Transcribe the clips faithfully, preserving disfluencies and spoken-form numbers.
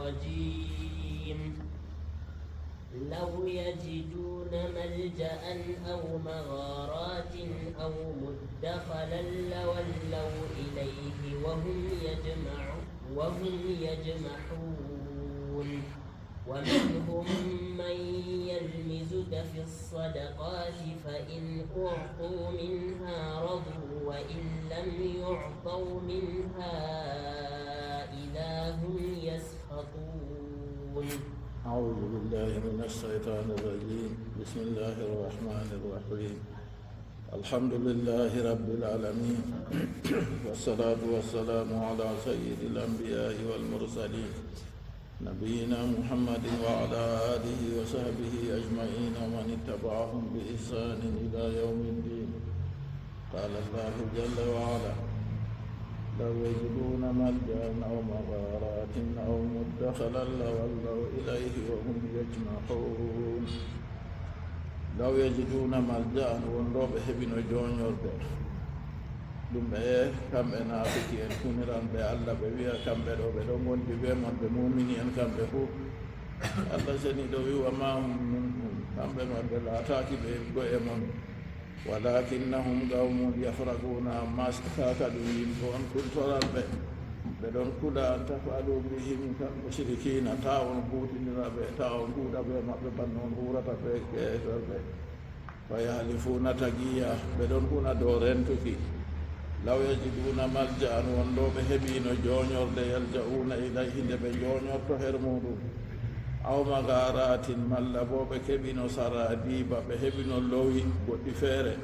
الرجيم. لو يجدون ملجأ أو مغارات أو مدخلا لولوا إليه وهم يجمعون وهم يجمحون. ومنهم من يلمزك في الصدقات فإن أعطوا منها رضوا وإن لم يعطوا منها إذا هم يسخطون. أعوذ بالله من الشيطان الرجيم. بسم الله الرحمن الرحيم. الحمد لله رب العالمين. والصلاة والسلام على سيد الأنبياء والمرسلين نبينا محمد وعلى آله وصحبه أجمعين ومن اتبعهم بإحسان إلى يوم الدين. قال الله جل وعلا: لو يجدون ملجأ أو مغارات أو مدخلا لولوا إليه وهم يجمحون. لو يجدون ملجأ, won ɗo ɓe heɓino jooñorde. Ɗum ɓe, kamɓe naafiki en, tuniran ɓe Allah, ɓe wiya kamɓe ɗo ɓe ɗon ngondi be mon, ɓe muumini en kamɓe fuu. Allah seniiɗo wi: وما هم منكم, kamɓe ma ɓe laataaki ɓe yiɗgo e mon. ولكنهم قوم يفرقون, ammaa saka ɗum yimɓe on kultoranɓe. Ɓe ɗon kula أن تفعلوا بهم كالمشركين, taa on huutinira ɓe, taa on huuɗa be maɓɓe banno on huurata be keeferɓe. فيحلفون تقية, ɓe ɗon huna dow rentuki. لو يجدون ملجأ, won ɗo ɓe heɓino jooñorde, يلجؤون إليه, nde ɓe jooñorto her muuɗum. أو مغارات, malla boo ɓe keɓino سراديب, ɓe heɓino lowi goɗɗi feere.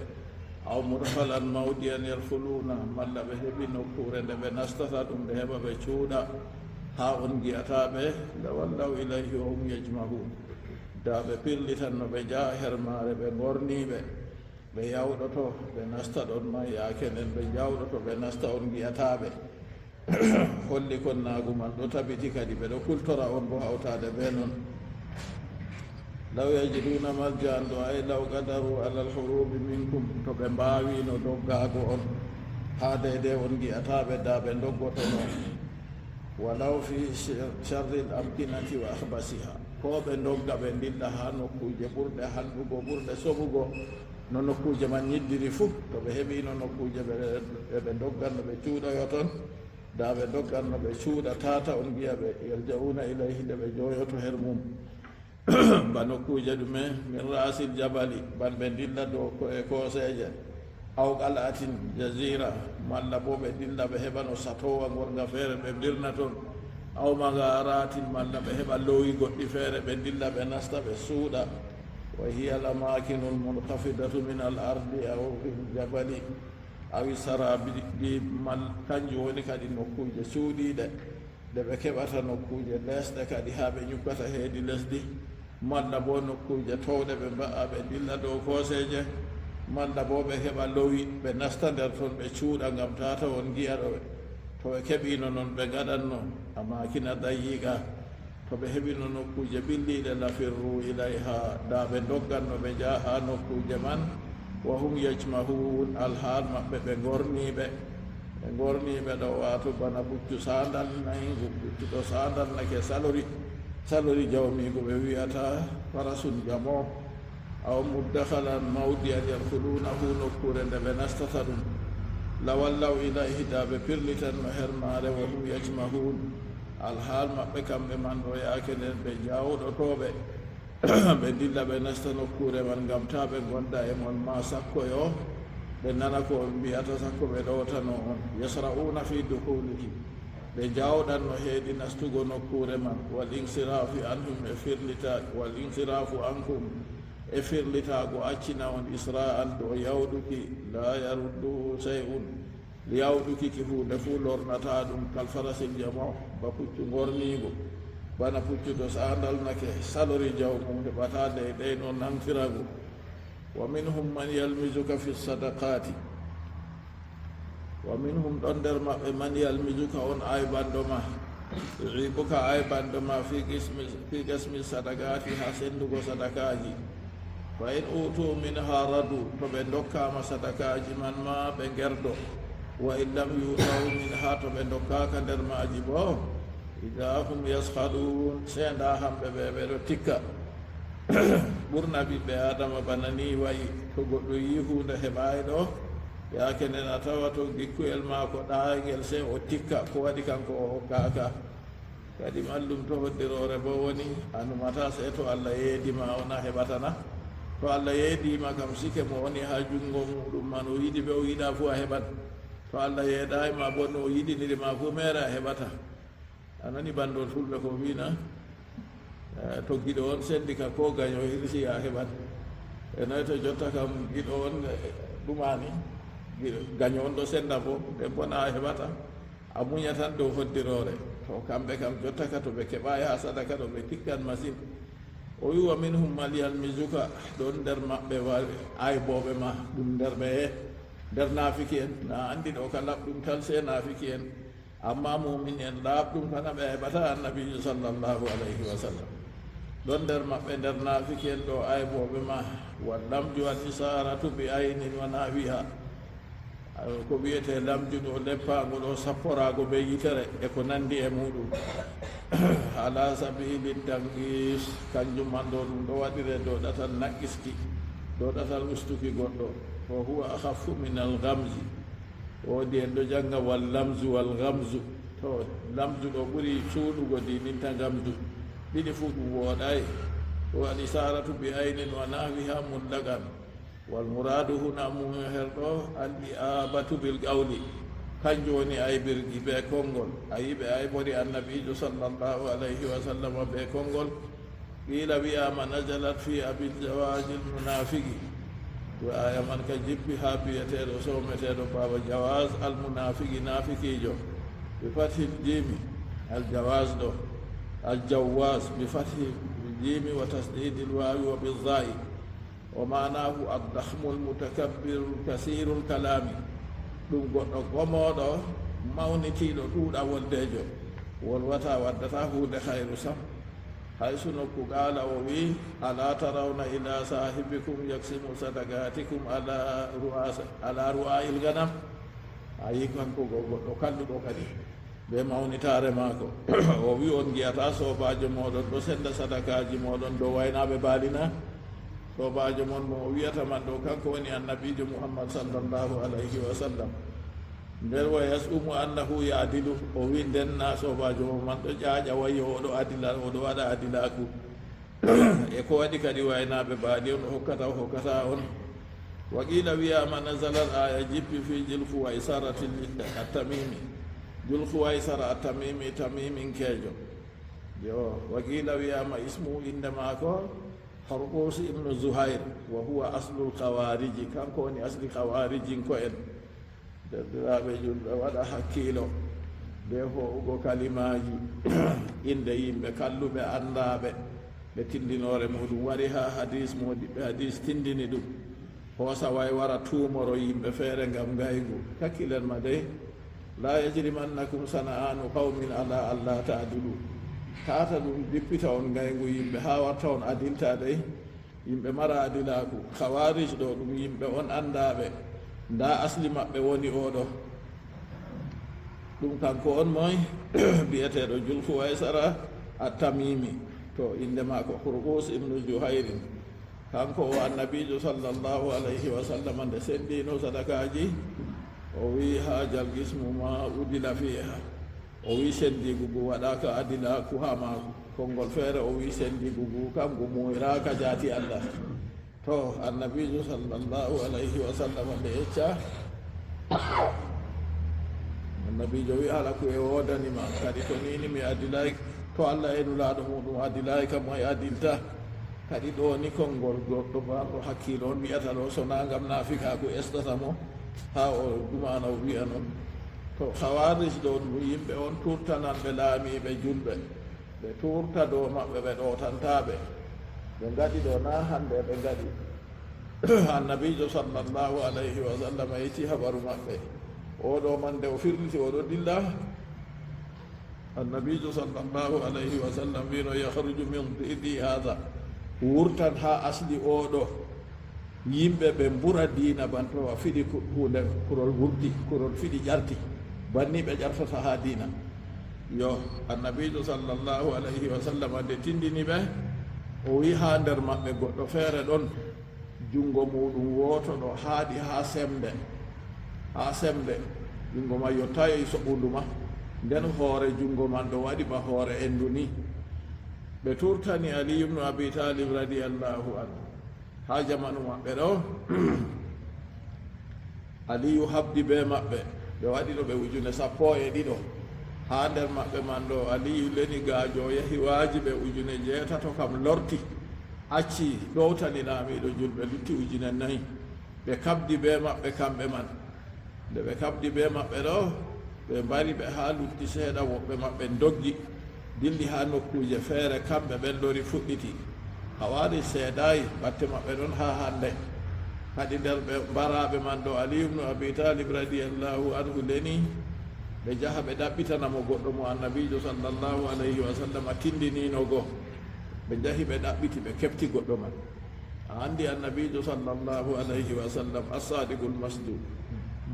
أو مدخلا موضعا يدخلون, malla ɓe heɓi nokkuure nde ɓe nastata ɗum, ɓe heɓa ɓe cuuɗa, haa on ngi'ataa ɓe. لولوا إليه وهم يجمحون. Daa ɓe pirlitanno, ɓe njaha her maare, ɓe ngorniiɓe. Ɓe yawɗoto, ɓe nasta ɗon ma, yaake nden ɓe njawɗoto, ɓe nasta, on ngi'ataa ɓe. Holli konnaagu man ɗo tabiti kadi, ɓe ɗo kultora on boo hawtaade bee non. لو يجدون ملجأ ɗo, أي لو قدروا على الهروب منكم, to ɓe mbaawino doggaago on, haa deydey on ngi'ataa ɓe, daa ɓe ndoggotono. ولو في شر الأمكنة وأخبثها, koo ɓe ndogga ɓe ndilla haa nokkuuje ɓurɗe hallugo, ɓurɗe soɓugo, no nokkuuje man nyiddiri fuu, to ɓe heɓiino nokkuuje ɓe, ɓe, ɓe ndogganno ɓe cuuɗoyo ton, daa ɓe ndogganno ɓe cuuɗa, tata on ngi'a ɓe. يلجؤون إليه, nde ɓe jooyoto her mum. Ba nokkuuje ɗume? من رأس الجبل, ban ɓe ndilla dow ko e kooseeje. أو قلعة جزيرة, malla boo ɓe ndilla ɓe heɓano satoowa ngorga feere ɓe mbirna ton. أو مغارات, malla ɓe heɓa lowi goɗɗi feere ɓe ndilla ɓe nasta ɓe suuɗa. وهي الأماكن المنخفضة من الأرض أو في الجبل أو السراب, mal, kanjum woni kadi nokkuuje cuuɗiiɗe. Nde ɓe keɓata nokkuuje leesɗe kadi haa ɓe nyukkata heedi lesdi, malla boo nokkuuje towɗe ɓe mba'a ɓe ndilla dow kooseeje, malla boo ɓe heɓa lowi ɓe nasta nder ton ɓe cuuɗa ngam taa taw on ngi'a ɓe. To ɓe keɓiino non ɓe ngaɗanno. أماكن ضيقة, to ɓe heɓino nokkuuje ɓilliiɗe, لفروا إليها, daa ɓe ndogganno ɓe njaha haa nokkuuje man, وهم يجمحون, alhaal maɓɓe ɓe ngorniiɓe. Ɓe ngorniiɓe ɗo, waato bana puccu saandal nayi, puccu to saandal nake salori, salori jawmiigu ɓe wi'ata فرس جموح. أو مدخلا موضعا يدخلونه, nokkuure nde ɓe nastata ɗum. لولوا إليه, daa ɓe pirlitanno her maare, وهم يجمحون, alhaal maɓɓe kamɓe man ɗo yaake nden ɓe jawɗotooɓe. Ɓe ndilla ɓe nasta nokkuure man ngam taa ɓe ngonda e mon, maa sakko yo ɓe nana ko on mbi'ata, sakko ɓe ɗowtano on. يسرعون في دخوله, ɓe jawɗanno heedi nastugo nokkuure man. والانصراف عنهم, e firlita, والانصراف عنكم, e firlitaago accina on, إسراعا, dow yawɗuki. لا يرده شيء, yawɗuki ki huunde fuu lornataa ɗum. كالفرس الجموح, ba puccu ngorniingu, bana puccu to saandal nake salori jawmum, heɓataa deydey no nangtira ngu. ومنهم من يلمزك في الصدقات. ومنهم, ɗon nder maɓɓe, من يلمزك, on aybanɗo ma, يعيبك, aybanɗo ma, في قسم, في قسم الصدقات, haa senndugo sadakaaji. فإن أوتوا منها رضوا, to ɓe ndokkaama sadakaaji man maa ɓe ngerdo. وإن لم يؤتوا منها, to ɓe ndokkaaka nder maaji boo, Idaa hum yashaduun, seenda hamɓe ɓe, ɓe ɗo tikka. Ɓurna ɓiɓɓe Aadama bana ni wayi, to goɗɗo yii huunde heɓaay ɗo, yaake nden a tawa to gikkuyel maako ɗaayngel, sey o tikka, ko waɗi kanko o hokkaaka. Kadi mallum to hoddiroore boo woni, a numata sey to Allah yeedi ma on a heɓata na? To Allah yeedi ma kam, sike mo woni haa junngo muuɗum man, o yiɗi bee o yiɗa fuu a heɓan. To Allah yeedaay ma boo, no o yiɗiniri ma fuu meere a heɓata. A nani banndol fulɓe ko wi'na, eh, to giɗo on senndi ka koo ganyo hirsi a heɓan. E noy to jotta kam giɗo on, eh, ɗumani, giɗo, ganyo on ɗo sennda bo, nden bo na a heɓata. A munya tan dow hoddiroore. To kamɓe kam jotta ka to ɓe keɓaay haa sadaka ɗo ɓe tikkan masin. O wi, "Wa minhum man yalmizuka," ɗon nder maɓɓe wa-, aybooɓe ma, ɗum nder ɓeye? Nder naafiki en. Na anndi ɗo ka laɓɗum tan sey naafiki en. Ammaa muumin en laaɓɗum kana ɓe heɓata Annabiijo sallallahu alayhi wa sallam. Ɗon nder maɓɓe nder naafiki en ɗo aybooɓe ma, wal lamju wal isaaratu bi aynin wa nahwiha. Ko wi'etee lamju ɗo, leppaango ɗo, sapporaago bee yitere e ko nanndi e muuɗum. Ala sabiili tanqiis, kanjum man ɗo ɗum ɗo waɗire dow ɗatal naqiski, dow ɗatal ustuki goɗɗo. Wa huwa akhaffu min al ghamzi. Woodi en ɗo jannga wal lamzu wal ghamzu. To, lamzu ɗo ɓuri suuɗugo diininta ngamzu. Ɗiɗi fuu ɗum wooɗaay. Wal isaaratu bi aynin wa nahwiha mutlaqan. Wal muraadu huna, muhim her ɗo, al i'aabatu bil qawli. Kanjum woni aybirgi bee konngol. A yi ɓe aybori Annabiijo sallallahu alayhi wa sallam bee konngol. Qiila wi'aama nazalat fi Abil Jawaaz al Munaafigi. Ko aaya man ka jippi haa bi'eteeɗo soometeeɗo Baaba Jawaaz al Munaafigi, naafikiijo. Bi fathil jiimi, al Jawaaz ɗo. Al Jawwaaz, bi fathil jiimi wa tasdiidil waawi wa bi zaa'i. Wa maanaahu ad-dakhmul mutakabbiru kasiirul kalaami. Ɗum goɗɗo gomooɗo, mawnitiiɗo, ɗuuɗa woldeejo. Wolwata, waddata huunde hayru sam. Haysu nokku qaala o wi'i, "Alaa tarawna ilaa saahibikum yaksimu sadaqaatikum alaa ru'aasa-, alaa ru'aa'il ganam?" A yi kanko go-, goɗɗo kalluɗo kadi. Bee mawnitaare maako. O wi'i, "On ngi'ataa soobaajo mooɗon ɗo senda sadakaaji mooɗon dow waynaaɓe baali na?" Soobaajo mon mo o wi'ata man ɗo, kanko woni Annabiijo Muhammad sallallahu alayhi wa sallam. Nder wa yas'umu annahu ya'dilu, o wi'i nden na soobaajo mon man ɗo ƴaaƴa wayo o ɗo adila, o ɗo waɗa adilaaku. E ko waɗi kadi waynaaɓe baali on o hokkata, o hokkata on. Wa qiila wi'aama nazalat aaya jippi fi Jul Khuwaysara at-Tamimi. Jul Khuwaysara at-Tamimi, Tamiminkeejo. Yo, wa qiila wi'aama ismu innde maako Hurqus ibnu Zuhayr, wa huwa aslul Khawaariji, kanko woni asli Khawaarijinko'en. Deerɗiraaɓe julɓe, waɗa hakkiilo bee ho'ugo kalimaaji, innde yimɓe kalluɓe, anndaaɓe, ɓe tinndinoore muuɗum wari haa hadiis, moodiɓɓe hadiis tinndini ɗum. Hoosa way wara tuumoro yimɓe feere ngam ngaygu. Kakkilen ma dey. "Laa yajrimannakum sana'aanu qawmin alaa allaa ta'dilu." Tata ɗum jippita on ngaygu yimɓe haa warta on adilta dey. Yimɓe mara adilaaku. Khawaarij ɗo ɗum yimɓe on anndaaɓe. Ndaa asli maɓɓe woni oo ɗo. Ɗum kanko on moy? Bi'eteeɗo Jul Khuwaysara at-Tamimi. To, innde maako Hurqus ibnu Juhayrin. Kanko o Annabiijo sallallahu alayhi wa sallam nde senndino sadakaaji, o wi'i, "Haajal qismu ma udila fiiha." O wi'i, "Senndiigu ngu waɗaaka adilaaku haa maaku." Konngol feere o wi'i, "Senndiigu ngu kam ngu muuyraaka jaati Allah." To, Annabiijo sallallahu alayhi wa sallam nde yecca, Annabiijo wi'i, "Hala ku e woodani ma, kadi to ni ni mi adilaay, to Allah e Nulaaɗo muuɗum adilaay kam, moy adilta?" Kadi ɗo ni konngol goɗɗo marɗo hakkiilo on wi'ata ɗo, so naa ngam naafikaaku estata mo, haa o dumana o wi'a non. To, Khawaarij ɗo ɗum yimɓe on turtananɓe laamiiɓe julɓe. Ɓe tuurta dow maɓɓe, ɓe ɗowtanta ɓe. Ɓe ngaɗi ɗo, naa hannde ɓe ngaɗi. Annabiijo sallallahu alayhi wa sallam yecci habaru maɓɓe. Oo ɗo man nde o firliti, o ɗo dilla. Annabiijo sallallahu alayhi wa sallam wi'no, "Yakhruju min di'di haadha." Wurtan haa asli oo ɗo. Yimɓe ɓe mbura diina ban to a fiɗi ku-, huunde, kurol wurti, kurol fiɗi ƴarti. Banni ɓe ƴartata haa diina. Yo, Annabiijo sallallahu alayhi wa sallam nde tindini ɓe, o wi'i haa nder maɓɓe goɗɗo feere ɗon, junngo muuɗum wooto ɗo haaɗi haa semmbe, haa semmbe, junngo man yottaay e soɓundu ma, nden hoore junngo man ɗo waɗi ba hoore enndu ni. Ɓe turtani Aliyu ibnu Abi Taalib radiyallahu anhu. Haa jamanu maɓɓe ɗo, Aliyu habdi bee maɓɓe, ɓe waɗi ɗo ɓe ujune sappo e ɗiɗo. Haa nder maɓɓe man ɗo, Aliyu leni gaajo o yahi waaji ɓe ujune jeetato kam lorti, acci ɗowtani laamiiɗo julɓe lutti ujune nayi. Ɓe kabdi bee maɓɓe kamɓe man. Nde ɓe kabdi bee maɓɓe ɗo, ɓe mbari ɓe haa lutti seeɗa, woɓɓe maɓɓe ndoggi, dilli haa nokkuuje feere, kamɓe ɓen lori fuɗɗiti. Hawaari seedaay, batte maɓɓe ɗon haa hannde. Kadi nder ɓe mbaraaɓe man ɗo, Aliyu ibnu Abi Taalib radiyallahu anhu leni, ɓe njaha ɓe ɗaɓɓitana mo goɗɗo mo Annabiijo sallallahu alayhi wa sallam tindiniino go. Ɓe njahi ɓe ɗaɓɓiti, ɓe keɓti goɗɗo man. A anndi Annabiijo sallallahu alayhi wa sallam, As-Saadiqul Masduuq,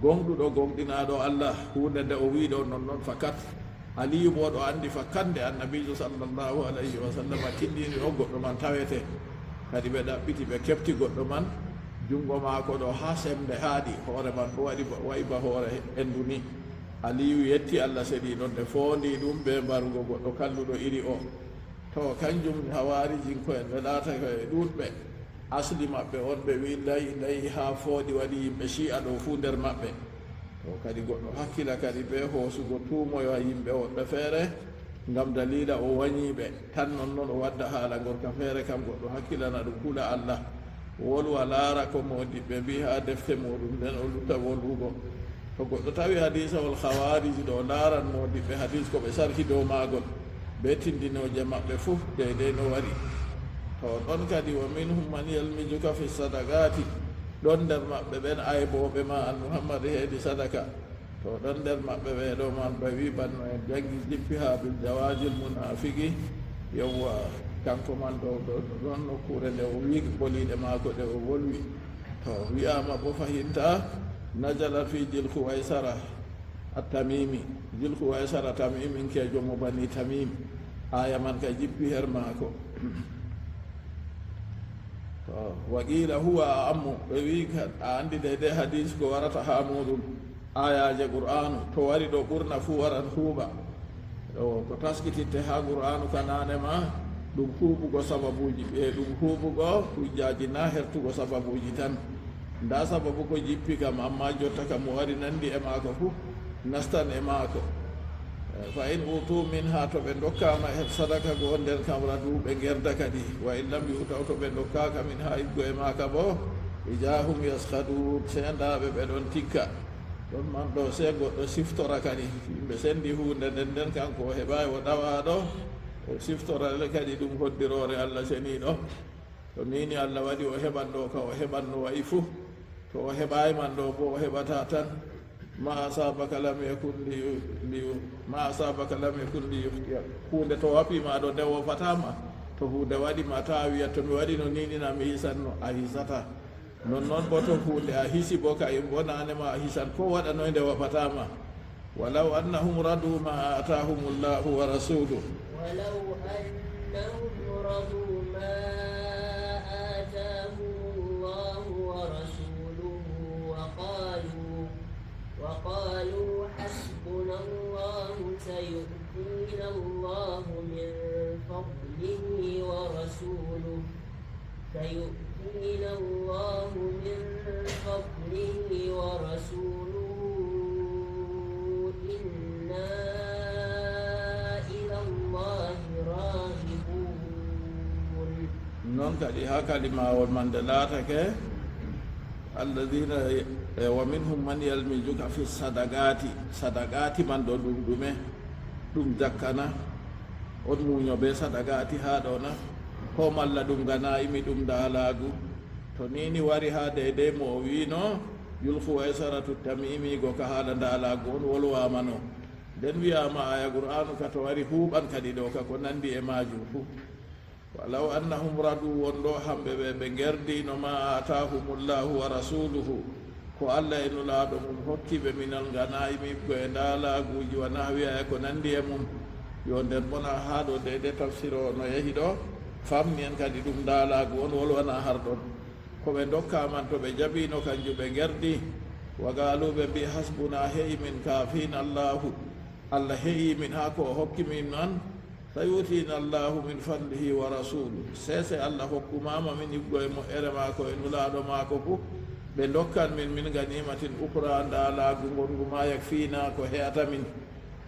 gooŋɗuɗo, gooŋɗinaaɗo Allah, huunde nde o wi'i ɗo non non fakat. Aliyu boo ɗo anndi fakat nde Annabiijo sallallahu alayhi wa sallam tindini o goɗɗo man tawete. Kadi ɓe ɗaɓɓiti, ɓe keɓti goɗɗo man, junngo maako ɗo haa semmbe haaɗi, hoore man ɗo waɗi ba, wa'i ba hoore enndu ni. Aliyu yetti Allah, seɗi ɗon nde foondi ɗum bee mbarugo goɗɗo kalluɗo iri o. To, kanjum Hawaarijiŋko'en ɓe laatake e ɗuuɗɓe. Asli maɓɓe on ɓe wi'i la'i, la'i haa fooɗi waɗi yimɓe Ci'a ɗo fuu nder maɓɓe. To, kadi goɗɗo hakkila kadi bee hoosugo tuumoya yimɓe woɗɓe feere, ngam daliila o wanyi ɓe. Tan non non o wadda haala gorka feere kam, goɗɗo hakkilana ɗum, hula Allah. Wolwa, laara ko moodiɓɓe mbi'i haa defte muuɗum, nden o lutta wolwugo. To goɗɗo tawi hadiisawol Hawaariji ɗo, laaran moodiɓɓe hadiis ko ɓe sarhi dow maagol, bee tindinooje maɓɓe fuu, deydey no wari. To ɗon kadi, "Wa minhum man yalmizuka fi sadaqaati," ɗon nder maɓɓe ɓen aybooɓe ma an Muhammad heedi sadaka. To ɗon nder maɓɓe ɓee ɗo man ɓe wi'i banno en janngi jippi haa bil jawaazil munaafiqi. Yowwa, kanko man ɗo, ɗo, ɗon nokkuure nde o wi'i boliiɗe maako ɗe o wolwi. To wi'aama bo fahinta, nazala fi Zil Khuwaisara At-Tamimi. Zil Khuwaisara Tamiminkeejo mo Bani Tamim. Aaya man ka jippi her maako. To, wa qiila huwa a'ammu, ɓe wi'i ka, a anndi deydey hadiis ko warata haa muuɗum, aayaaje Qur'aanu, to wari ɗo ɓurna fuu waran huuɓa. Ɗo ko taskititte haa Qur'aanu ka naane ma, ɗum huuɓugo sababuuji, e ɗum huuɓugo hujjaaji, naa hertugo sababuuji tan. Ndaa sababu ko jippi kam, ammaa jotta kam mo wari nanndi e maako fuu, nastan e maako. Eh, fa in utu minha, to ɓe ndokkaama e sadaka goo nden kam, radu, ɓe ngerda kadi. Wa in lam yu'taw, to ɓe ndokkaaka minha, iggo e maaka boo, ida hum yaskhadun, sey ndaa ɓe, ɓe ɗon tikka. Ɗon man ɗo, sey goɗɗo siftora kadi. Yimɓe senndi huunde nden, nden kanko o heɓaay, o ɗawaaɗo, o siftora le kadi ɗum hoddiroore Allah Seniiɗo. To nii ni Allah waɗi o heɓan ɗo ka o heɓan no wa'i fuu, to o heɓaay man ɗo boo o heɓata tan. Ma asabaka lam yakun li, li, ma asabaka lam yakun li yukhti'ak. Huunde to waɗi ma ɗo nde wofataa ma, to huunde waɗi ma taa a wi'a to mi waɗino nii ni na mi hisanno, a hisata. Non non boo to huunde a hisi boo ka in boo naane ma a hisan ko waɗanoy nde wofataa ma. ولو أنهم رضوا ما آتاهم الله ورسوله. ولو أنهم رضوا ما آتاهم الله ورسوله وقالوا، وقالوا حسبنا الله سيؤتينا الله من فضله ورسوله، سيؤتينا الله من فضله ورسوله إنا إلى الله راغبون. Non kadi haa kalimawol man nde laatake, alladina, e, wa minhum man yalmizuka fi sadaqati, sadaqati man ɗo ɗum ɗume? Ɗum jakka na? On muuyo bee sadaqati haa ɗo na? Ko malla ɗum ganaa'imi, ɗum ndaalaagu? To nii ni wari haa deydey mo o wi'no, Zul Khuwaisaratu Tamimiijo ka haala ndaalaagu on wolwaama no. Nden wi'aama aaya Qur'aanu ka to wari huuɓan kadi ɗo ka ko nanndi e maajum fuu. Walaw annahum radu, won ɗo hamɓe ɓe, ɓe ngerdiino ma aataahumullahu wa rasuluhu, Ko Alla e Nulaaɗo mum hokki ɓe minal nganaa'imi, ko e ndaalaaguuji wa nahwiha e ko nanndi e mum. Yo nden bona haa ɗo de, de tafsir o no yahi ɗo, famni en kadi ɗum ndaalaagu on wolwana har ɗon. Ko ɓe ndokkaa man to ɓe jaɓiino kanjum ɓe ngerdi, wa qaaluu ɓe mbi'i hasbunaa he'i min kaafiina Allaahu, Alla he'i min haa ko o hokki min man, sayu'tiina Allaahu min fadlihi wa rasuuluhu. Seese Alla hokku ma ma min ibgo e moƴƴere maako e Nulaaɗo maako fu, ɓe ndokkan min min ganiimatin ukhraa ndaalaagu ngonngu maa yakfiina ko he'ata min.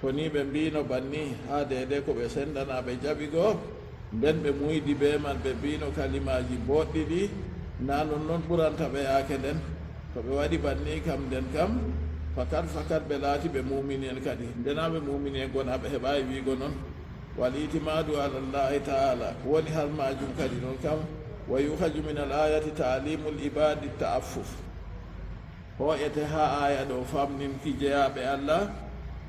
To nii ɓe mbiino banni haa deede ko ɓe senndanaa ɓe jaɓi goo, nden ɓe muuydi bee man ɓe mbiino kalimaaji booɗɗi ɗi, naa non non ɓuranta ɓe yaake nden. To ɓe waɗi banni kam nden kam, fakat fakat ɓe laati ɓe muumini en kadi. Nde naa ɓe muumini en goo naa ɓe heɓaayi wiigo non. Wal i'timaadu alallaahi ta'aalaa woni har maajum kadi non kam. Wa yu'khazu minal aayati ta'liimul ibaadi ta'affuf. Hooƴete haa aaya ɗo famninki jeyaaɓe Alla,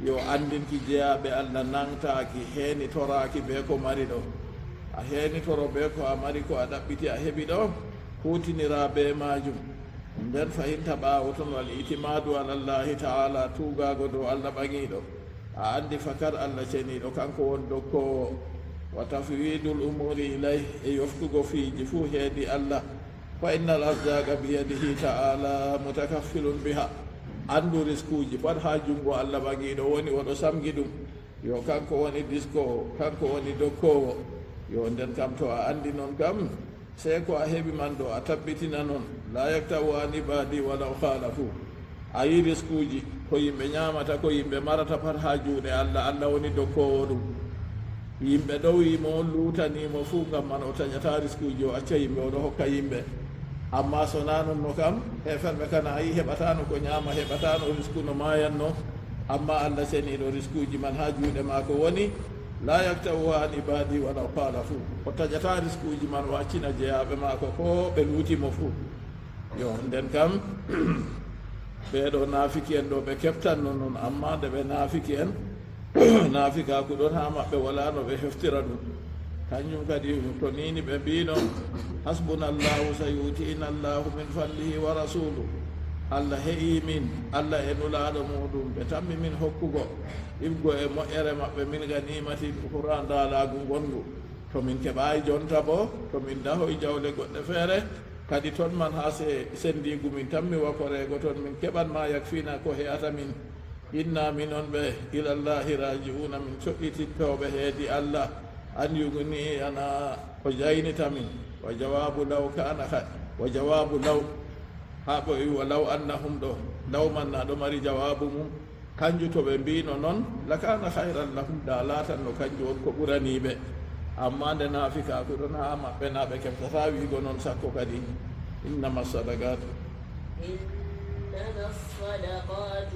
yo anndinki jeyaaɓe Alla nangtaaki, heenitoraaki bee ko mari ɗo. A heenitoro bee ko a mari, ko a ɗaɓɓiti a heɓi ɗo, huutiniraa bee maajum. Nden fahinta ɓaawo ton wal i'timaadu alallaahi ta'aalaa, tuugaago dow Alla ɓaŋiiɗo. A anndi fakat Alla ceniiɗo, kanko woni dokkoowo. Wa tafwiidul umuuri ilayhi, e yoftugo fiiji fuu heedi Alla. Fa innal arzaaqa biyadihi ta'aalaa mutakaffilun bihaa. Anndu riskuuji pat haa junngo Alla ɓaŋiiɗo woni, o ɗo samgi ɗum. Yo kanko woni diskoowo, kanko woni dokkoowo. Yo nden kam to a anndi non kam, sey ko a heɓi man ɗo a tabbitina non. Laa yakta'u an ibaadi walaw khaalafu. A yi riskuuji, ko yimɓe nyaamata, ko yimɓe marata pat haa juuɗe Alla, Alla woni dokkoowo ɗum. Yimɓe ɗowi mo, luutani mo fuu, ngam man o taƴata riskuuji, o acca yimɓe, o ɗo hokka yimɓe. Ammaa so naa non no kam, heeferɓe kan a yi heɓataano ko nyaama, heɓataano risku no maayanno. Ammaa Alla ceniiɗo riskuuji man haa juuɗe maako woni, laa yakta'uhaa an ibaadi walaw khaalafu. O taƴata riskuuji man o accina jeyaaɓe maako ko ɓe luuti mo fuu. Yo, nden kam, ɓee ɗo naafiki en ɗo ɓe keɓtanno non, ammaa nde ɓe naafiki en, naafikaaku ɗon haa maɓɓe, walaa no ɓe heftira ɗum. Kanjum kadi, to niini ɓe mbiino, hasbunallaahu sayu'tiina Allaahu min fadlihi wa rasuuluhu. Alla he'i min, Alla e Nulaaɗo muuɗum, ɓe tammi min hokkugo, iɓgo e moƴƴere maɓɓe, min ganiimatin ukhraa ndaalaagu ngonngu. To min keɓaayi jonta boo, to min dahoy jawle goɗɗe feere, kadi ton man haa se-, senndiigu min tammi wakoreego ton, min keɓan maa yakfiina ko he'ata min. Innaa minon ɓe, ilallaahi raaji'uuna, min co'itittooɓe heedi Alla, an yugniyanaa, o jaynita min. Wa jawaabu law kaana kha-, wa jawaabu law, haa ɓe wi wa law annahum ɗo, law man na ɗo mari jawaabu mum. Kanjum to ɓe mbiino non, lakaana khayran lahum, da laatanno kanjum won ko ɓuranii ɓe. Ammaa nde naafikaaku ɗon haa maɓɓe, naa ɓe keɓtataa wi'go non sakko kadi. Innama sadaqaatu. إنما الصدقات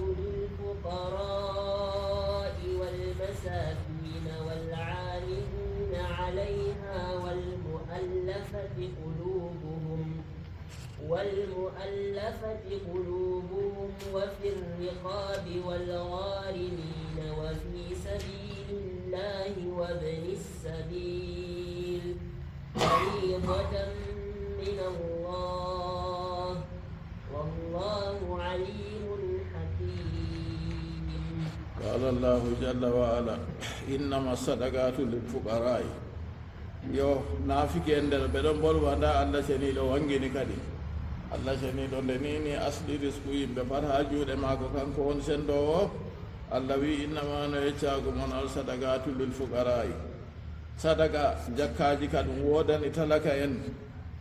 للفقراء والمساكين والعاملين عليها والمؤلفة قلوبهم والمؤلفة قلوبهم وفي الرقاب والغارمين وفي سبيل الله وابن السبيل فريضة من الله والله عليم حكيم. قال الله جل وعلا: إنما الصدقات للفقراء. Yo, naafiki en nder ɓe ɗon mbolwa, ndaa Allah Ceniiɗo wanngini kadi. Allah Ceniiɗo nde nii nii asli risku yimɓe pat haa juuɗe maako, kanko woni senndoowo. Allah wi'i, innama no yeccaagu mon, al sadaqatu lil fuqaraa'i. Sadaqa, jakkaaji ka ɗum woodani talaka en.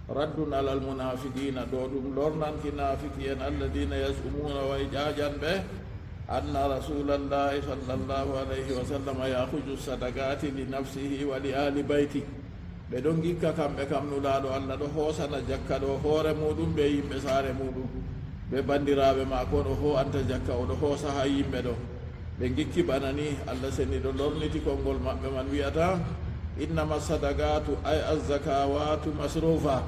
Raddun alal munaafiqiina, ɗo ɗum lornanki naafiki en, alladina yazumuuna, way ƴaaƴan ɓe, anna rasulallahi sallallahu alayhi wa sallam yaahuju sadaqaati li nafsihi wa li aali bayti. Ɓe ɗon ngikka kamɓe kam Nulaaɗo Allah ɗo hoosana jakka ɗo hoore muuɗum be yimɓe saare muuɗum, be banndiraaɓe maako on o hoo'anta jakka, o ɗo hoosa haa yimɓe ɗo. Ɓe ngikki bana nii, Allah Ceniiɗo lorniti konngol maɓɓe man, wi'ata, innama sadaqatu, ay azzakawatu masrufa,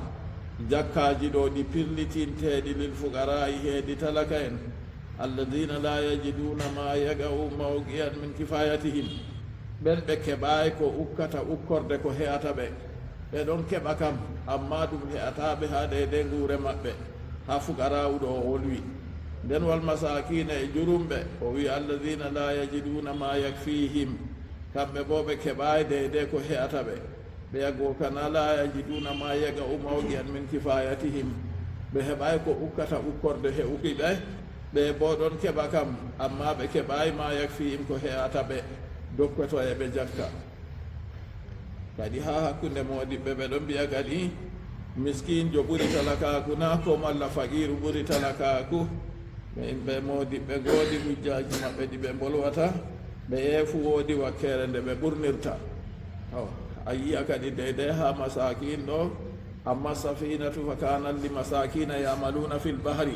jakkaaji ɗo ɗi pirlitinteeɗi, lil fuqaraa'i, heedi talaka en, alladina la yajiduuna ma yaqa'u mawqi'an min kifayatihim, ɓen ɓe keɓaayi ko ukkata ukkorde ko he'ata ɓe. Ɓe ɗon keɓa kam, ammaa ɗum he'ataa ɓe haa deydey nguure maɓɓe, haa fuqaraa'u ɗo o wolwi. Nden wal masakiina e jurumɓe, o wi'i, "Alladina la yajiduna ma yakfihim." Kamɓe boo ɓe keɓaay deydey ko he'ata ɓe. Ɓe yaggo kana la yajiduna ma yaga umawgi an min kifayatihim. Ɓe heɓaay ko ukkata ukkorde he'uki ɓe. Ɓe boo ɗon keɓa kam, amma ɓe keɓaay ma yakfihim ko he'ata ɓe. Dokkoto e ɓe jakka. Kadi haa hakkunde moodiɓɓe ɓe ɗon mbi'a kadi, miskiinjo ɓuri talakaaku na, ko malla faqiiru ɓuri talakaaku. Ɓe yimɓe moodiɓɓe ngoodi hujjaaji maɓɓe ɗi ɓe mbolwata, ɓe yeefu woodi wakkeere nde ɓe ɓurnirta. To, a yi'a kadi deydey haa masaakiin ɗo, amma safinatu fa kanat li masakina yamaluna fil bahri.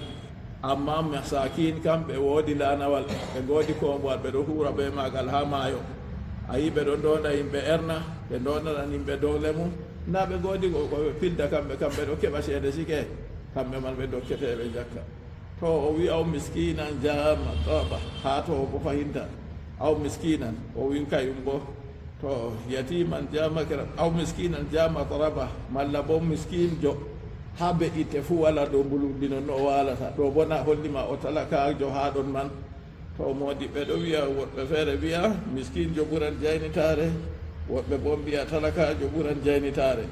Amma masakin kam, ɓe woodi laanawal, ɓe ngoodi koombowal, ɓe ɗo huura bee maagal haa maayo. A yi ɓe ɗo ndoonda yimɓe erna, ɓe ndoondanan yimɓe doole mum. Na ɓe ngoodi ko, ko ɓe pilda kamɓe, kamɓe ɗo keɓa ceede sike, kamɓe man ɓe dokketeeɓe jakka. To o wi'i, "Aw miskinan jaa matraba," haa to o bo fahinta, "Aw miskinan," o wi'i kayum bo, "To yatiman jaa makra, aw miskinan jaa matraba," malla bo miskinjo haa be'itte fuu walaa dow mbulumbi, non no o waalata. Ɗo bo na holli ma o talakaajo haa ɗon man. To moodiɓɓe ɗo wi'a, woɗɓe feere wi'a, "Miskinjo ɓuran jaynitaare," woɗɓe bo mbi'a, "Talakaajo ɓuran jaynitaare."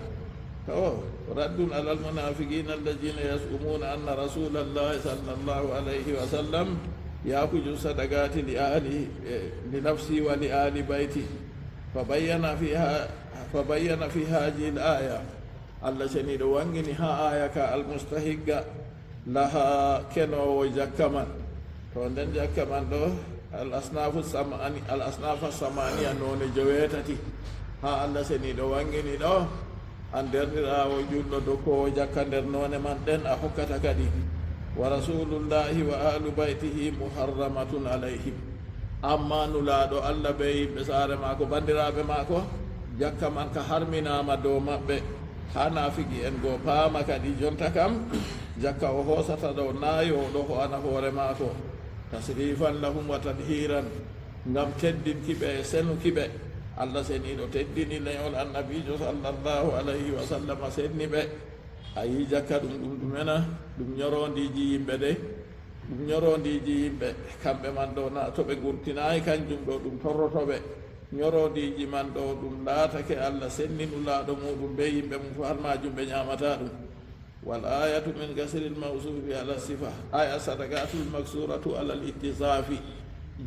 To, raddun alal munafiqina alladina yasumuna anna rasulallahi sallallahu alayhi wa sallam yakuju sadaqati li ali, eh, li nafsi wa li ali bayti. Fa bayyana fiha, fa bayyana fi hadhihi al-aya. Allah Ceniiɗo wangini haa aya ka, almustahigga laha, kenoowo jakka man. To nden jakka man ɗo, al asnafu samani, al asnafa samaniya, noone joweetati. Haa Allah Ceniiɗo wangini ɗo, an derɗiraawo julɗo dokkoowo jakka nder noone man ɗen a hokkata kadi. Wa rasulullahi wa alu baytihi muharramatun alayhim. Amma Nulaaɗo Allah bee yimɓe saare maako, banndiraaɓe maako, jakka man ka harminaama dow maɓɓe. Haa naafiqi'en go paama kadi jonta kam, jakka o hoosata ɗo, naa yo o ɗo ho'ana hoore maako. Tasrifan lahum wa tadhiran, ngam teddinki ɓe e senuki ɓe. Allah Ceniiɗo teddini leñol Annabiijo sallallahu alayhi wa sallam, senni ɓe. A yi jakka ɗum, ɗum ɗume na? Ɗum ñorondiiji yimɓe de. Ɗum ñorondiiji yimɓe, kamɓe man ɗo na to ɓe ngurtinaay, kanjum ɗo ɗum torroto ɓe. Ñorondiiji man ɗo ɗum laatake Allah senni Nulaaɗo muuɗum bee yimɓe mum fuu, har maajum ɓe ñaamataa ɗum. Wal ayatu min kasril mawsufi ala sifa, ay as sadaqatul maksuratu alal ittisafi.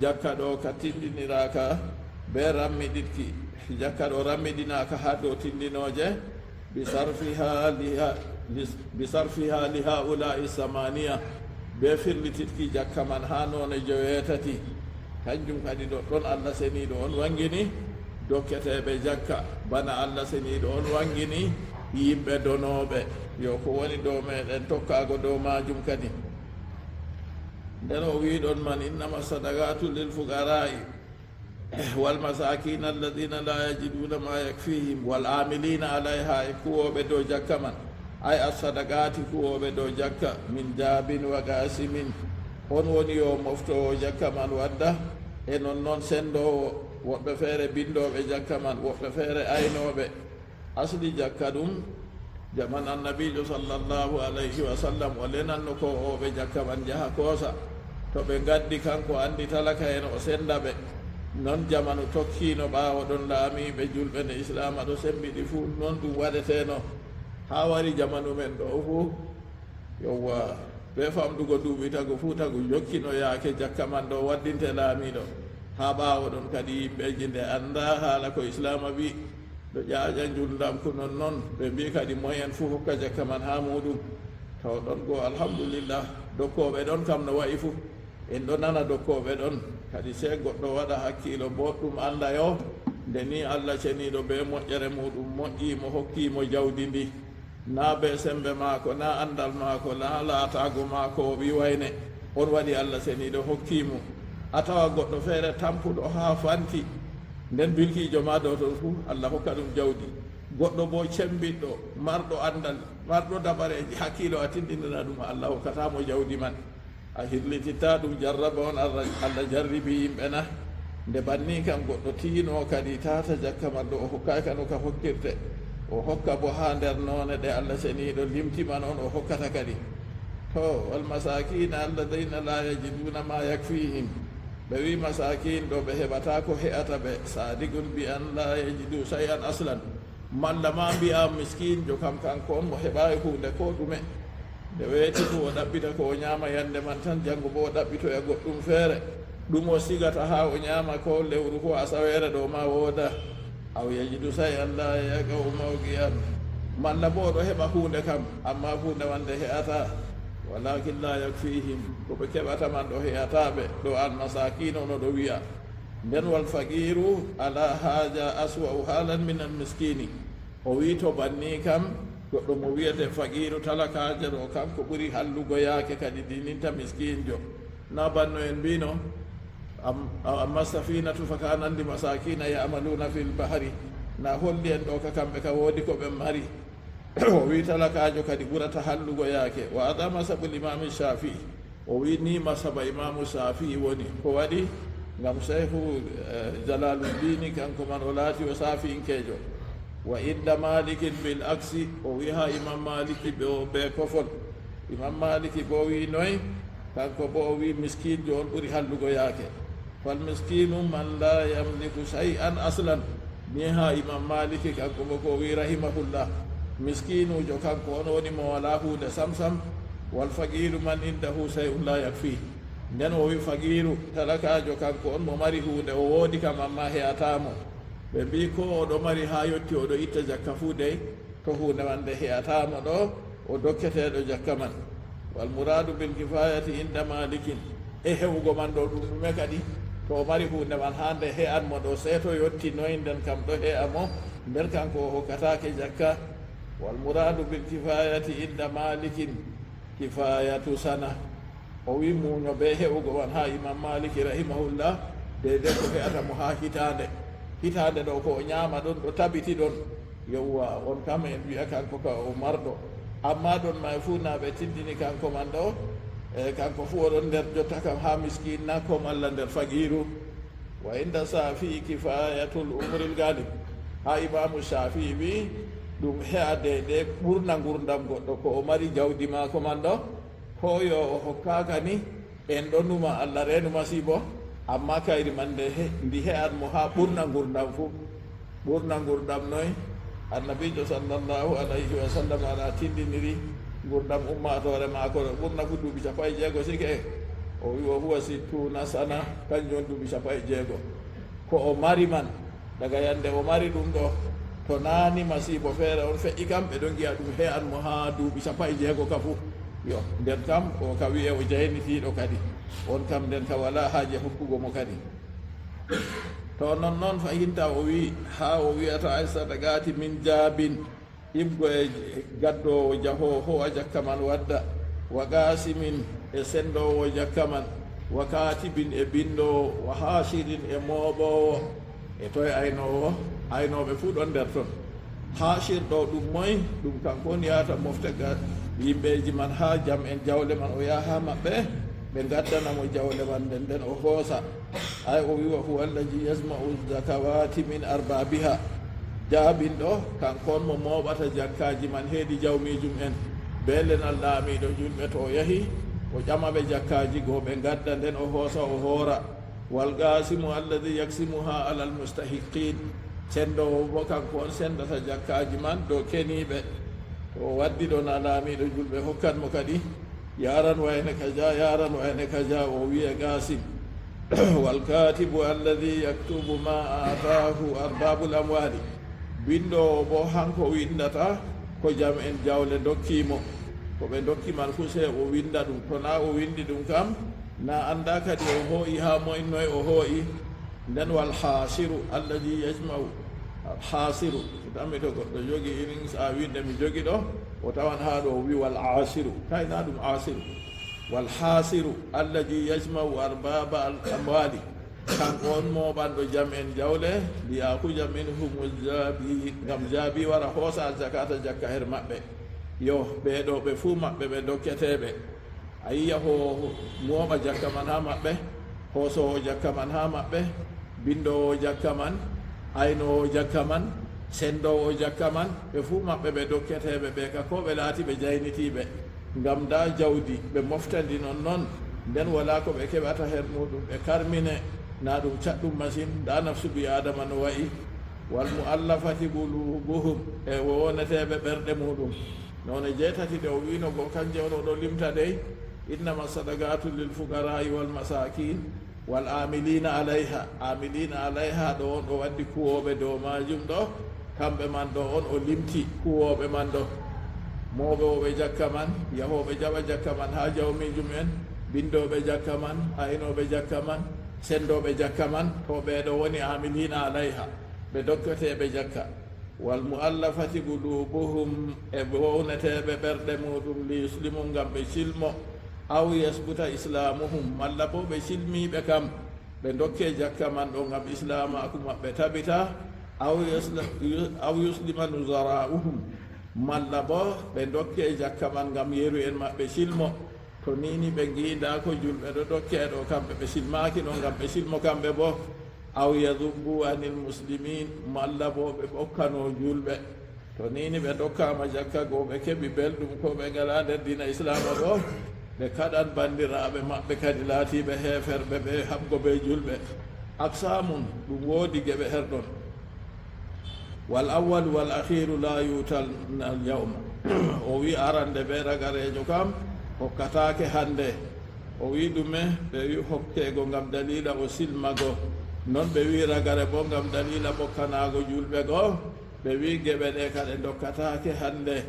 Jakka ɗo ka tindiniraaka bee rammiɗitki. Jakka ɗo rammiɗinaaka haa dow tindinooje. Bisarfiha liha, bis-, bisarfiha li haula'i samaniya, be firlititki jakka man haa noone joweetati. Kanjum kadi ɗoɗɗon Allah Seniiɗo on wangini dokketeeɓe jakka, bana Allah Seniiɗo on wangini yimɓe donooɓe. Yo ko woni dow meeɗen tokkaago dow maajum kadi. Nden o wi'i ɗon man, "Innama sadaqatu lil fuqara'i." Wal masakina alladina la yajiduna ma yakfihim, wal amilina alayha, e kuwooɓe dow jakka man, ay assadaqati, kuwooɓe dow jakka, min jabin wa qasimin, on woni yo moftoowo jakka man wadda, e non non senndoowo, woɓɓe feere binndooɓe jakka man, woɓɓe feere aynooɓe. Asli jakka ɗum, jaman Annabiijo sallallahu alayhi wa sallam, o lenanno ko o ɓe jakka man njaha koosa. To ɓe ngaddi, kanko anndi talaka en, o sennda ɓe. Non jamanu tokkiino ɓaawo ɗon, laamiiɓe julɓe nde Islaama ɗo semmbiɗi fuu, non ɗum waɗeteeno. Haa wari jamanu men ɗo fuu, yowwa, bee famɗugo duuɓi tago fuu tago jokkino yaake jakka man ɗo waddinte laamiiɗo. Haa ɓaawo ɗon kadi yimɓeeji nde anndaa haala ko Islaama wi'i, ɗo ƴaaƴa njulndam ko non non. Ɓe mbi'i kadi moyen fuu hokka jakka man haa muuɗum. Taw ɗon go, alhamdulillah, dokkooɓe ɗon kam no wa'i fuu. En ɗo nana dokkooɓe ɗon. Kadi sey goɗɗo waɗa hakkiilo booɗɗum, annda yo, nde nii Allah Ceniiɗo bee moƴƴere muuɗum moƴƴi mo, hokki mo jawdi ndi. Naa bee semmbe maako, naa anndal maako, naa laataago maako o ɓii wayne, on waɗi Allah Seniiɗo hokki mo. A tawa goɗɗo feere tampuɗo haa fanti, nden bilkiijo ma dow ton fuu, Allah hokka ɗum jawdi. Goɗɗo boo cemmbiɗɗo, marɗo anndal, marɗo dabareeji, hakkiilo, a tinndinana ɗum, Allah hokkataa mo jawdi man. A hirlititta ɗum jarraba on, Allah, Allah jarribi yimɓe na? Nde banni kam, goɗɗo tiino kadi taata jakka man ɗo, o hokkaay ka no ka hokkirte. O hokka bo haa nder noone ɗe Allah Seniiɗo limti man on o hokkata kadi. To, والمساكين الذين لا يجدون ما يكفيهم. Ɓe wi masakin ɗo ɓe heɓata ko he'ata ɓe, sadiqun bi an la yajidu shay'an aslan. Malla ma mbi'a miskinjo kam, kanko on mo heɓaay huunde ko ɗume. Nde weeti fu o ɗaɓɓita ko o ñaama yande man tan, janngo bo o ɗaɓɓitoya goɗɗum feere. Ɗum o sigata haa o ñaama ko lewru ko asaweere ɗo ma wooda. Aw yajidu shay'an la yaqa'u mawqi'an. Malla bo o ɗo heɓa huunde kam, amma huunde man nde he'ata. Walakin la yakfihim. Ko ɓe keɓata man ɗo he'ata ɓe, ɗo almasakino no ɗo wi'a. Nden والفقير على هذا أسوأ حالا من المسكين. O wi to banni kam, goɗɗo mo wiyete faqiru, talakaajo ɗo, kanko ɓuri hallugo yaake kadi dininta miskinjo. Na banno en mbino, am-, أما السفينة فكانت لمساكين يعملون في البحر. Na holli en ɗo ka kamɓe ka woodi ko ɓe mari. O wi talakaajo kadi ɓurata hallugo yaake. وهذا مذهب الإمام الشافعي. O wi ni masaba Imaamu Shaafi'i woni. Ko waɗi? Ngam Sheikhu, eh, Jalaaluddini, kanko man o laati o Shaafi'inkeejo. وعند مالك بالعكس, o wi haa Imam Maliki be, be kofol. Imam Maliki bo wi noy? Kanko bo o wi miskinjo on ɓuri hallugo yaake. فالمسكين من لا يملك شيئا أصلا. Ni haa Imam Maliki kanko bo ko o wi rahimahullah. Miskinujo kanko on woni mo wala huunde sam sam. والفقير من عنده شيء لا يكفيه. Nden o wi faqiru, talakaajo kanko on mo mari huunde, o woodi kam amma he'ata mo. Ɓe mbi ko o ɗo mari haa yotti o ɗo itta jakka fu dey, to huunde man nde he'ata mo ɗo, o dokketeeɗo jakka man. والمراد بالكفاية عند مالك. E he'ugo man ɗo ɗum ɗume kadi? To o mari huunde man haa nde he'an mo ɗo, sey to yotti noy nden kam ɗo he'a mo, nden kanko o hokkataake jakka. والمراد بالكفاية عند مالك كفاية سنة. O wi muuño be he'ugo man haa Imam Maliki rahimahullah, deydey ko he'ata mo haa hitaande. Hitaande ɗo ko o ñaama ɗon, ɗo tabiti ɗon. Yowwa, on kam en wi'a kanko ka o marɗo. Amma ɗon may fuu na ɓe tindini kanko man ɗo, e kanko fuu o ɗon nder jotta kam haa miskin na ko malla nder faqiru. وعند الشافعي كفاية الأمر الغالب. Haa Imaamu Shaafi'i wi ɗum he'a deydey ɓurna ngurdam goɗɗo ko o mari jawdi maako man ɗo. Ko yo o hokkaaka ni, en ɗo numa Allah reenu masiibo, amma kayri man nde he-, ndi he'an mo haa ɓurna ngurdam fuu. Ɓurna ngurdam noy? Annabiijo sallallahu alayhi wa sallam ala tindiniri ngurdam ummaatoore maako ɗo ɓurna fu duuɓi cappanɗe jeego sike. O wi, "وهو ستون سنة", kanjum on duuɓi cappanɗe jeego. Ko o mari man, daga yande o mari ɗum ɗo, to naani masiibo feere on feƴƴi kam, ɓe ɗon ngi'a ɗum he'an mo haa duuɓi cappanɗe jeego ka fuu. Yo, nden kam, o ka wi'e o jaynitiiɗo kadi. On kam nden ka walaa haaje hokkugo mo kadi. To non non fahinta o wi, haa o wi'ata ay sadaqati min jabin, ibgo e gaddoowo jahoowo ho'a jakka man wadda, wa qasimin e sendoowo jakka man, wa katibin e bindoowo, wa hashirin e mooɓoowo. E toye aynoowo? Aynooɓe fuu ɗon nder ton. Hashir ɗo ɗum moy? Ɗum kanko on yahata mofta ga yimɓeeji man haa jam'en jawle man, o yaha haa maɓɓe, ɓe ngaddana mo jawle man, nden nden o hoosa. Ay o wi'a, "Huwa allazi yajma'u zakawati min arbabiha." Jaabinɗo, kanko on mo mooɓata jakkaaji man heedi jawmiijum en. Be lenal laamiiɗo julɓe to o yahi, o ƴama ɓe jakkaaji goo, ɓe ngadda, nden o hoosa, o hoora. Wal qasimu allazi yaqsimuha alal mustahiqqin. Sendoowo bo, kanko on sendata jakkaaji man dow keniiɓe. To o waddi ɗon, laamiiɗo julɓe hokkan mo kadi. Yaran wayne kaja, yaran wayne kaja, o wi'e Qasim. Wal katibu allazi yaktubu ma atahu arbabul amwali. Bindoowo bo, hanko windata ko jam'en jawle ndokki mo. Ko ɓe ndokki man fu, sey o winda ɗum. To na o windi ɗum kam, na anda kadi o hoo'i haa moy, noy o hoo'i. Nden wal hasiru allazi yajma'u. Al hasiru, so tami to goɗɗo jogi irin sa winde mi jogi ɗo, o tawan haa ɗo o wi wal asiru. Kay na ɗum asiru. Wal hasiru allazi yajma'u arbaba al amwali. Kanko on mooɓanɗo jam'en jawle, liyakuja minhumu jabi, ngam jaabi wara hoosa al zakata jakka her maɓɓe. Yo, ɓee ɗo ɓe fuu maɓɓe ɓe dokketeeɓe. A yi'a ho mooɓa jakka man haa maɓɓe, hoosoowo jakka man haa maɓɓe, bindoowo jakka man, aynoowo jakka man, sendoowo jakka man, ɓe fuu maɓɓe ɓe dokketeeɓe ɓe ka ko ɓe laati ɓe jaynitiiɓe. Ngam ndaa jawdi, ɓe moftandi non non, nden walaa ko ɓe keɓata her muuɗum, ɓe karmine, naa ɗum caɗɗum masin, ndaa nafsu ɓii-aadama no wa'i. Wal mu'allafati qulubuhum, e wowneteeɓe ɓerɗe muuɗum. Noone jeetati ɗe o wi'no go, kanje on o ɗo limta dey, innama sadaqatu lil fuqara'i wal masakin, wal amilina alayha. Amilina alayha ɗo on o waddi kuwooɓe dow maajum ɗo, kamɓe man ɗo on o limti kuwooɓe man ɗo. Mooɓooɓe jakka man, yahooɓe jaɓa jakka man haa jawmiijum en, binndooɓe jakka man, aynooɓe jakka man, senndooɓe jakka man, to ɓee ɗo woni amilina alayha, ɓe dokketeeɓe jakka. Wal mu'allafati qulubuhum, e wowneteeɓe ɓerɗe muuɗum, li yuslimu, ngam ɓe cilmo, aw yasbuta islamuhum, malla boo ɓe cilmiiɓe kam, ɓe dokke jakka man ɗo ngam islaamaaku maɓɓe tabita, aw yusla-, aw yuslima nuzara'uhum, malla boo ɓe dokke jakka man ngam yeru en maɓɓe cilmo. To nii ni ɓe ngi'indaako julɓe ɗo dokke ɗo, kamɓe ɓe cilmaaki ɗo ngam ɓe cilmo kamɓe boo. Aw yadubbu anil muslimin, malla boo ɓe ɓokkano julɓe. To nii ni ɓe dokkaama jakka goo, ɓe keɓi belɗum ko ɓe ngalaa nder diina islaama goo, ɓe kaɗan banndiraaɓe maɓɓe kadi laatiiɓe heeferɓe ɓe haɓgo bee julɓe. Aqsamun, ɗum woodi geɓe her ɗon. Wal awwalu wal akhiru la yu'tal al yawma. O wi arande be ragareejo kam hokkataake hande. O wi ɗume? Ɓe wi hokkeego ngam daliila o silmago. Non ɓe wi ragare bo ngam daliila ɓokkanaago julɓe go. Ɓe wi geɓe ɗe ka ɗe dokkataake hande.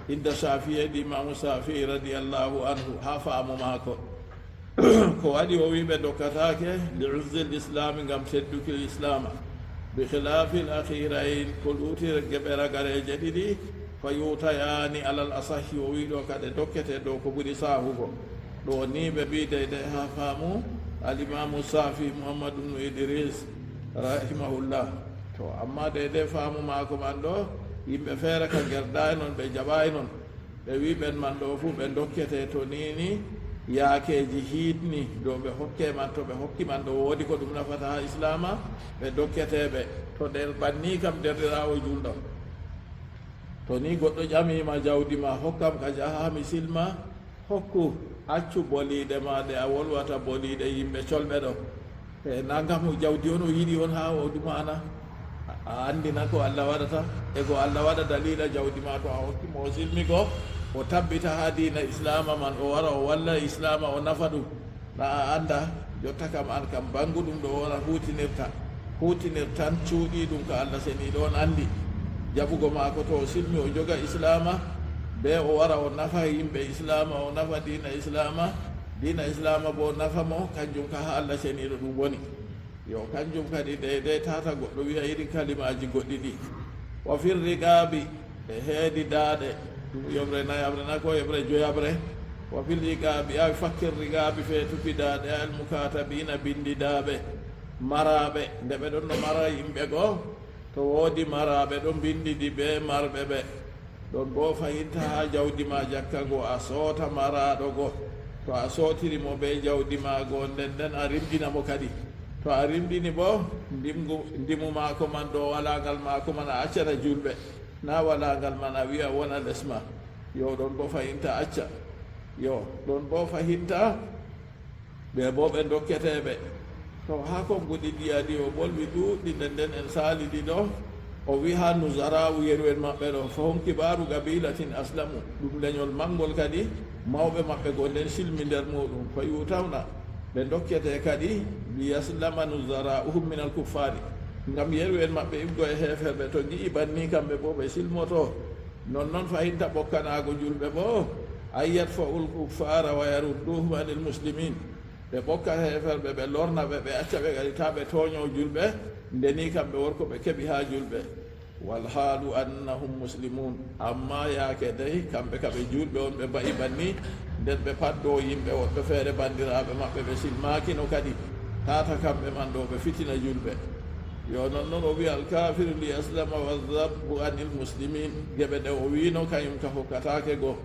Inda Shafi'i, di Imaamu Shafi'i radiyallahu anhu, haa faamu maako. Ko waɗi o wi ɓe dokkataake? Li uzzil islami, ngam tedduki islaama. Bi khilafil akhirayn, ko luuti geɓe ragareeje ɗiɗi, fa yutayaani alal asahhi, o wi ɗo ka ɗe dokkete dow ko ɓuri saahugo. Ɗo ni ɓe mbi deydey haa faamu al Imaamu Shafi'i Muhammad ibn Idris rahimahullah. To amma deydey faamu maako man ɗo, yimɓe feere ka ngerdaay non, ɓe jaɓaay non. Ɓe wi ɓen man ɗo fuu ɓe dokkete to nii ni yaakeeji hiitni dow ɓe hokke man, to ɓe hokki man ɗo woodi ko ɗum nafata haa islaama, ɓe dokkete ɓe. To nder banni kam, deerɗiraawo julɗo, to nii goɗɗo ƴamiima jawdi ma, hokkam ka jaha mi silma, hokku, accu boliiɗe ma ɗe a wolwata, boliiɗe yimɓe colɓe ɗo. E na ngam jawdi on o yiɗi on haa o ɗumana? A anndina ko Allah waɗata, e ko Allah waɗa daliila jawdi ma, to a hokki mo o silmi go, o tabbita haa diina islaama man, o wara o walla islaama, o nafa ɗum. Na a annda, jotta kam an kam banngu ɗum ɗo on a huutinirta. Huutinir tan cuuɗi ɗum ka Allah seniiɗo on anndi. Jaɓugo maako to o silmi o joga islaama, be o wara o nafa yimɓe islaama, o nafa diina islaama, diina islaama bo nafa mo, kanjum ka haa Allah seniiɗo ɗum woni. Yo, kanjum kadi deydey tata goɗɗo wi'a irin kalimaaji goɗɗi ɗi. Wa fir riqaabi, e heedi daaɗe, ɗum yoɓre nayaɓre na ko yoɓre joyaɓre. Wa fil riqaabi, ay fakkir riqaabi, feetuki daaɗe, al mukaatabiina, binndidaaɓe, maraaɓe, nde ɓe ɗon no mara yimɓe goo, to woodi maraaɓe ɗo binndidi be marɓe ɓe. Ɗon boo fahinta haa jawdi ma jakka go a soota maraaɗo go. To a sootiri mo bee jawdi ma go, nden nden a rimɗina mo kadi. To a rimɗini boo, ndimgu, ndimu maako man ɗo, walaaŋgal maako man a accana julɓe. Na walaaŋgal man a wi'a wona les ma. Yo, ɗon boo fahinta acca. Yo, ɗon boo fahinta ɓe boo ɓe dokkete ɓe. To, haa konguɗi ɗi adi o ɓolwi ɗuuɗɗi, nden nden en saalidi ɗo, o wi haa nuzara'u yeru en maɓɓe ɗo, fahum kibaaru qabilatin aslamu, ɗum lenyol manngol kadi, mawɓe maɓɓe go nden silmi nder muuɗum, fa yutawna, ɓe dokkete kadi, li yaslama nuzara'uhum min al kuffaari, ngam yeru en maɓɓe ibgo e heeferɓe, to gi'i banni kamɓe boo ɓe silmoto. Nonnon fahinta ɓokkanaago julɓe boo, an yadfa'ul kuffaara wa yarudduhum anil muslimin. Ɓe ɓokka heeferɓe, ɓe lorna ɓe, ɓe acca ɓe kadi taa ɓe tooño julɓe, nde ni kamɓe worko ɓe keɓi haa julɓe. Wal haalu annahum muslimun. Amma yaake dey, kamɓe ka ɓe julɓe on, ɓe mba'i banni, nden ɓe paddo yimɓe woɓɓe feere banndiraaɓe maɓɓe, ɓe silmaakino kadi. Tata kamɓe man ɗo ɓe fitina julɓe. Yo, nonnon o wi al kaafiru li yaslama wa zabbu anil muslimin. Geɓe ɗe o wiino kañum ka hokkataake go.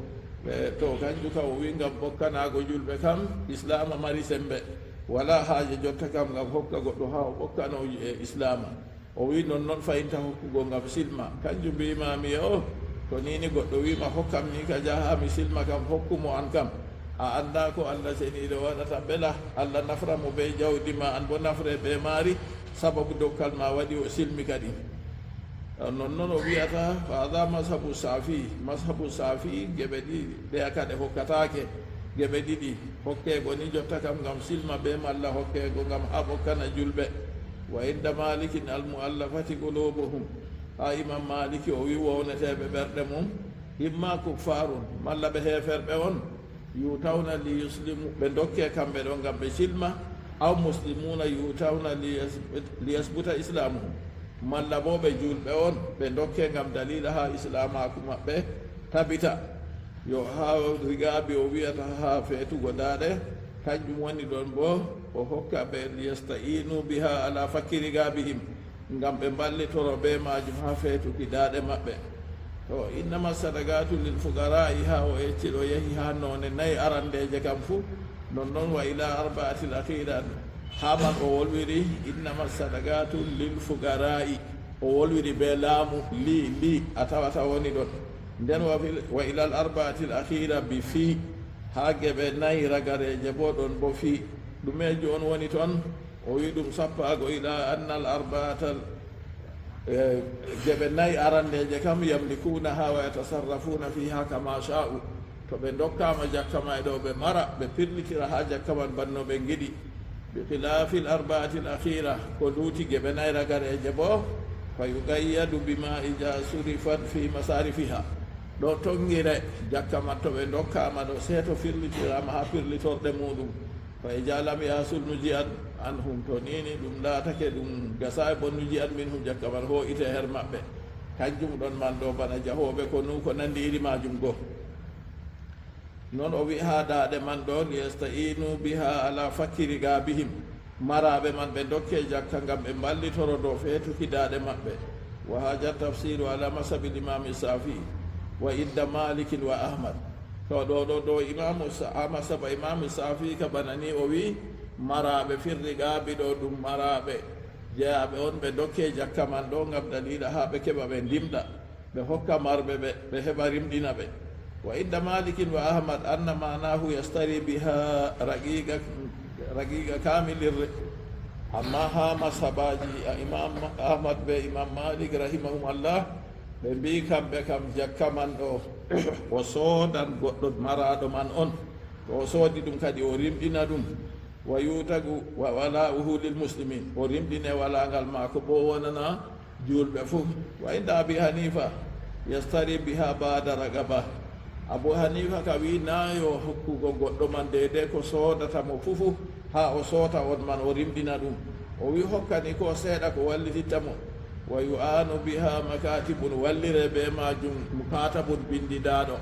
E, to, kanjum kam o wi ngam ɓokkanaago julɓe kam, islaama mari semmbe. Walaa haaje jotta kam ngam hokka goɗɗo haa o ɓokkano e islaama. O wi nonnon fahinta hokkugo ngam silma. Kanjum mbiimaami o, To nii ni goɗɗo wiima, "Hokkam ni ka jaha mi silma kam, hokku mo an kam." A anndaa ko Allah Seniiɗo waɗata bela, Allah nafra mo bee jawdi ma, an boo nafre bee maari, sababu dokkal ma waɗi o silmi kadi. Nonnon o wi'ata, "Fa haza mazhabu Shafi'i." Mazhabu Shafi'i geɓe ɗiɗi, ɗeya kadi hokkataake. Geɓe ɗiɗi, hokkeego ni jotta kam ngam silma bee malla hokkeego ngam haa ɓokkana julɓe. Wa inda Malikin al-mu'allafati qulubuhum. Haa Imam Maliki o wi'i wowneteeɓe ɓerɗe mum, imma kuffarun, malla ɓe heeferɓe on, yutawna li yuslimu, ɓe dokke kamɓe ɗon ngam ɓe silma, aw muslimuna yutawna li yas-, li yasbuta islamuhum, malla boo ɓe juulɓe on, ɓe dokke ngam daliila haa islaamaaku maɓɓe tabita. Yo haa rigaaɓi o wi'ata haa feetugo daaɗe, kanjum woni ɗon boo o hokka ɓe, liyasta'inu biha ala fakki rigabihim, ngam ɓe mballitoro bee maajum haa feetuki daaɗe maɓɓe. To, innama sadaqatu lil fuqara'i, haa o yecci ɗo yahi haa noone nayi arandeeje kam fuu, nonnon wa ila arba'atil akhira, haa man o wolwiri, innama sadaqatu lil fuqara'i, o wolwiri bee laamu, li, li, a tawata woni ɗon. Nden wa fil, wa ilal arba'atil akhira bi fi, haa geɓe nayi ragareeje boo ɗon boo fi. Ɗumeejo on woni ton? O wi'i ɗum sappaago ila annal arba'atal, eh, geɓe nayi arandeeje kam yamlikunaha wa yatasarrafuna fiha kama sha'u. To ɓe ndokkaama jakka may ɗo, ɓe mara, ɓe pirlitira haa jakka man banno ɓe ngiɗi. Bi khilafil arba'atil akhira, ko luuti geɓe nayi ragareeje boo, fa yuqayyadu bima ija surifat fi masarifiha. Ɗo tonngire jakka man to ɓe ndokkaama ɗo, sey to firlitiraama haa firlitorɗe muuɗum. Fa ija lam yasul nuji'an anhum, to nii ni ɗum laatake ɗum gasaay boo, nuji'an minhum, jakka man hoo'ite her maɓɓe. Kanjum ɗon man ɗo bana jahooɓe konu ko nanndi iri maajum go. Non o wi'i haa daaɗe man ɗo, liyasta'inu biha ala fakki rigabihim. Maraaɓe man ɓe dokke jakka ngam ɓe mballitoro dow feetuki daaɗe maɓɓe. Wa haja tafsiru ala masabil imami Shafi'i wa inda Malikin wa Ahmad. To ɗo, ɗo, ɗo Imamu Sa-, ha masaba Imamu Shafi'i ka bana ni o wi'i, maraaɓe fir rigabi ɗo ɗum maraaɓe jeyaaɓe on ɓe dokke jakka man ɗo ngam daliila haa ɓe keɓa ɓe ndimɗa. Ɓe hokka marɓe ɓe, ɓe heɓa rimɗina ɓe. Wa inda Malikin wa Ahmad anna ma'nahu yastari biha raqiqa, raqiqa kamilin ri-, amma haa mashabaaji a Imam Ahmad be Imam Malik rahimahumallah, ɓe mbi'i kamɓe kam jakka man ɗo, o soodan goɗɗo maraaɗo man on. To o soodi ɗum kadi, o rimɗina ɗum. Wa yutagu wa wala'uhu lil muslimin. O rimɗine walaangal maako boo wonana juulɓe fuu. Wa inda Abi Hanifa yastari biha ba'da raqaba. Abu Hanifa ka wi'i na yo hokkugo goɗɗo man deydey ko soodata mo fuu fuu, haa o soota on man, o rimɗina ɗum. O wi'i hokkani ko seeɗa ko wallititta mo. Wa yu'anu biha makatibun, wallire bee maajum mukatabun, binndidaaɗo.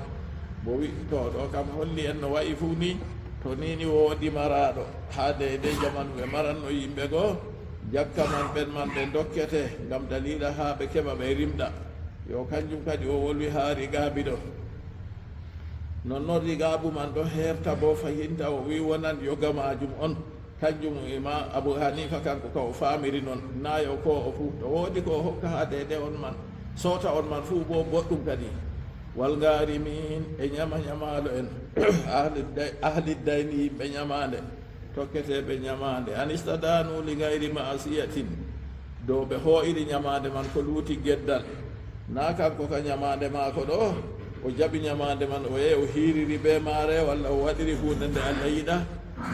Bo wi'i to ɗo kam holli en no wa'i fuu ni, to nii ni woodi maraaɗo, haa deydey jamanu ɓe maranno yimɓe goo, jakka man ɓen man ɓe dokkete ngam daliila haa ɓe keɓa ɓe rimɗa. Yo kanjum kadi o wolwi haa rigaabi ɗo. Nonnon rigaabu man ɗo heerta boo fahinta o wi'i wonan yoga maajum on. Kanjum Ima-, Abu Hanifa kanko ka o faamiri non. Na yo ko o fuu. To woodi ko o hokka haa deydey on man, soota on man fuu boo boɗɗum kadi. Wal garimin, e nyama nyamaalo en. Ahli day-, ahli dayni, yimɓe nyamaande. Tokketeeɓe nyamaande. Anistadanu li gayri ma'asiyatin. Dow ɓe hoo'iri nyamaande man ko luuti geddal. Naa kanko ka nyamaande maako ɗo, o jaɓi nyamaande man, o yehi o hiiriri bee maare, walla o waɗiri huunde nde Allah yiɗaa.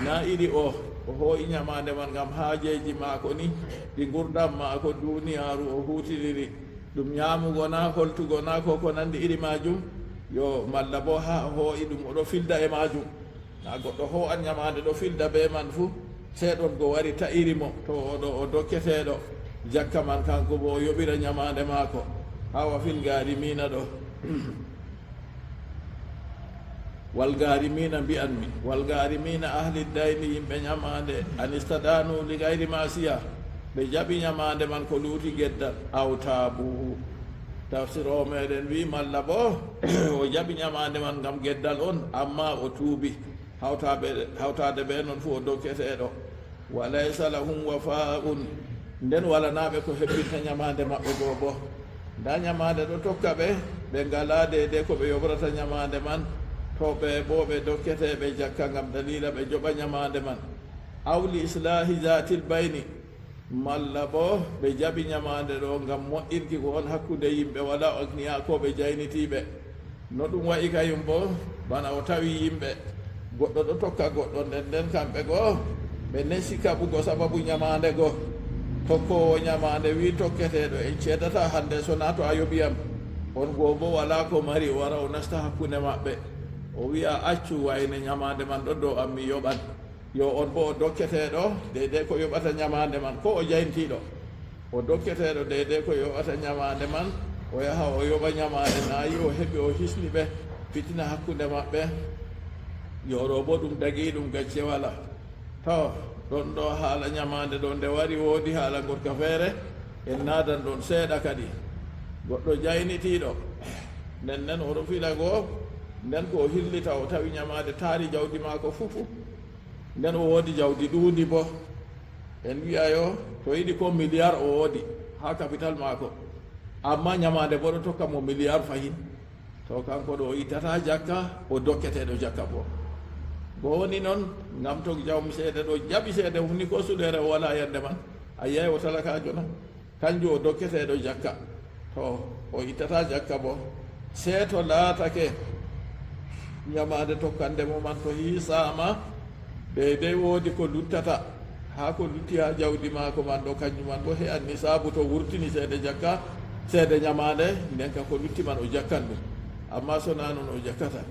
Naa iri o, o hoo'i nyamaande man ngam haajeeji maako ni, ɗi ngurdam maako duniyaaru o huutiniri. Ɗum nyaamugo naa, holtugo naa, ko ko nanndi iri maajum. Yo, malla boo haa o hoo'i ɗum, o ɗo filda e maajum. Na goɗɗo hoo'an nyamaande ɗo filda bee man fuu, sey ɗon go wari ta'iri mo, to o ɗo o dokketeeɗo jakka man, kanko boo o yoɓira nyamaande maako. Awa fil gaarimina ɗo. Wal gaarimina mbi'anmi. Wal gaarimina ahli dayni, yimɓe nyamaande, anistadanu li gayri masiya, ɓe jaɓi nyamaande man ko luuti geddal, aw taabu. Tafsir o meɗen wi'i, malla boo o jaɓi nyamaande man ngam geddal on, ammaa o tuubi, hawtaaɓe-, hawtaade bee non fuu o dokketeeɗo. Wa laysa lahum wafa'un, nden walanaa ɓe ko hebbinta nyamaande maɓɓe goo boo. Ndaa nyamaande ɗo tokka ɓe, ɓe ngalaa deydey ko ɓe yoɓrata ñamaande man, to ɓe boo ɓe dokketeeɓe jakka ngam daliila ɓe joɓa ñamaande man. Aw li islaahi zaatil bayni, malla boo ɓe jaɓi ñamaande ɗo ngam moƴƴinki ko on hakkunde yimɓe walaa agniyaa koo ɓe jaynitiiɓe. No ɗum wa'i kayum boo, bana o tawi yimɓe, goɗɗo ɗo tokka goɗɗo, nden nden kamɓe goo ɓe nesi kaɓugo sababu ñamaande goo. Tokkoowo ñamaande wi'i tokketeeɗo, en ceedataa hande sonaa to a yoɓi am. On goo boo walaa ko mari, o wara o nasta hakkunde maɓɓe. O wi'a, accu, wayne ñamaande man ɗon dow am, mi yoɓan. Yo on boo o dokketeeɗo deydey ko yoɓata ñamaande man, koo o jayntiiɗo. O dokketeeɗo deydey ko yoɓata ñamaande man, o yaha o yoɓa ñamaande, na yi o heɓi o hisni ɓe fitina hakkunde maɓɓe. Yo ɗo boo ɗum dagii ɗum gacce walaa. To, ɗon ɗo haala ñamaande ɗo nde wari woodi haala ngorka feere, en naadan ɗon seeɗa kadi. Goɗɗo jaynitiiɗo, nden nden oɗo fila goo, nden ko o hillita o tawi ñamaande taari jawdi maako fuu fuu. Nden o woodi jawdi ɗuundi boo. En wi'a yo, to yiɗi ko miliyar o woodi haa kapital maako. Ammaa ñamaande boo ɗo tokka mo miliyar fahin. To kanko ɗo o ittataa jakka, o dokketeeɗo jakka boo. Ko woni non, ngam to jawmi ceede ɗo jaɓi ceede mum ni ko suɗeere o walaa yande man, a yi'ay o talakaajo na? Kanjum o dokketeeɗo jakka. To o ittataa jakka boo, sey to laatake ñamaande tokkande mo man to hiisaama, deydey woodi ko luttata. Haa ko lutti haa jawdi maako man ɗo, kanjum man boo he'an nisaabu to wurtini ceede jakka, ceede ñamaande, nden ka ko lutti man o jakkan ɗum. Ammaa sonaa non o jakkata.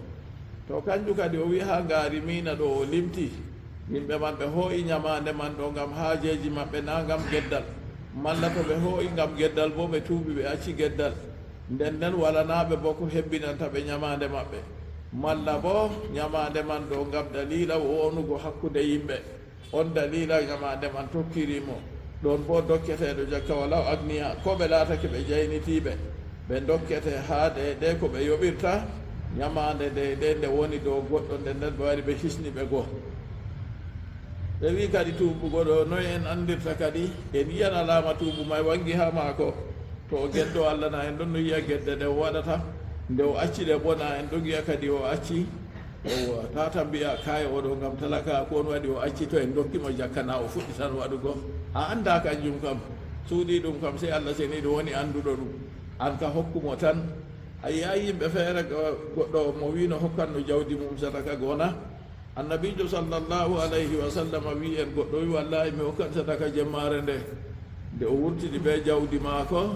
To kanjum kadi o wi'i haa ngaari miina ɗo o limti, yimɓe man ɓe hoo'i ñamaande man ɗo ngam haajeeji maɓɓe, naa ngam geddal. Malla to ɓe hoo'i ngam geddal boo ɓe tuubi ɓe acci geddal. Nden nden walanaaɓe boo ko hebbinanta ɓe ñamaande maɓɓe. Malla boo ñamaande man ɗo ngam daliila wonugo hakkunde yimɓe. On daliila ñamaande man tokkiri mo. Ɗon boo dokketeeɗo jakka wala o agniya, ko ɓe laatake ɓe jaynitiiɓe. Ɓe dokkete haa deydey ko ɓe yoɓirta ñamaande deydey nde woni dow goɗɗo, nden nden ɓe wari ɓe hisni ɓe goo. Ɓe wi'i kadi tuubugo ɗo, noy en anndirta kadi? En yi'an alaama tuubu may wanngi haa maako. To o geddo Allah na en ɗon no yi'a gedde ɗe o waɗata. Nde o acci ɗe boo na en ɗon yi'a kadi o acci. Yewwa, tata mbi'a, kaay, oɗo ngam talaka, ko on waɗi o acci, to en ndokki mo jakka na o fuɗɗitan waɗugo? A anndaa kanjum kam. Suuɗi ɗum kam, sey Allah Ceniiɗo woni annduɗo ɗum. An ka hokku mo tan. A yi'aay yimɓe feere, go-, goɗɗo mo wi'no hokkanno jawdi mum sadaka goo na? Annabiijo sallallahu alayhi wa sallam wi'i en, goɗɗo wi'i, wallaahi, mi hokkan sadaka jemmaare nde. Nde o wurtidi bee jawdi maako,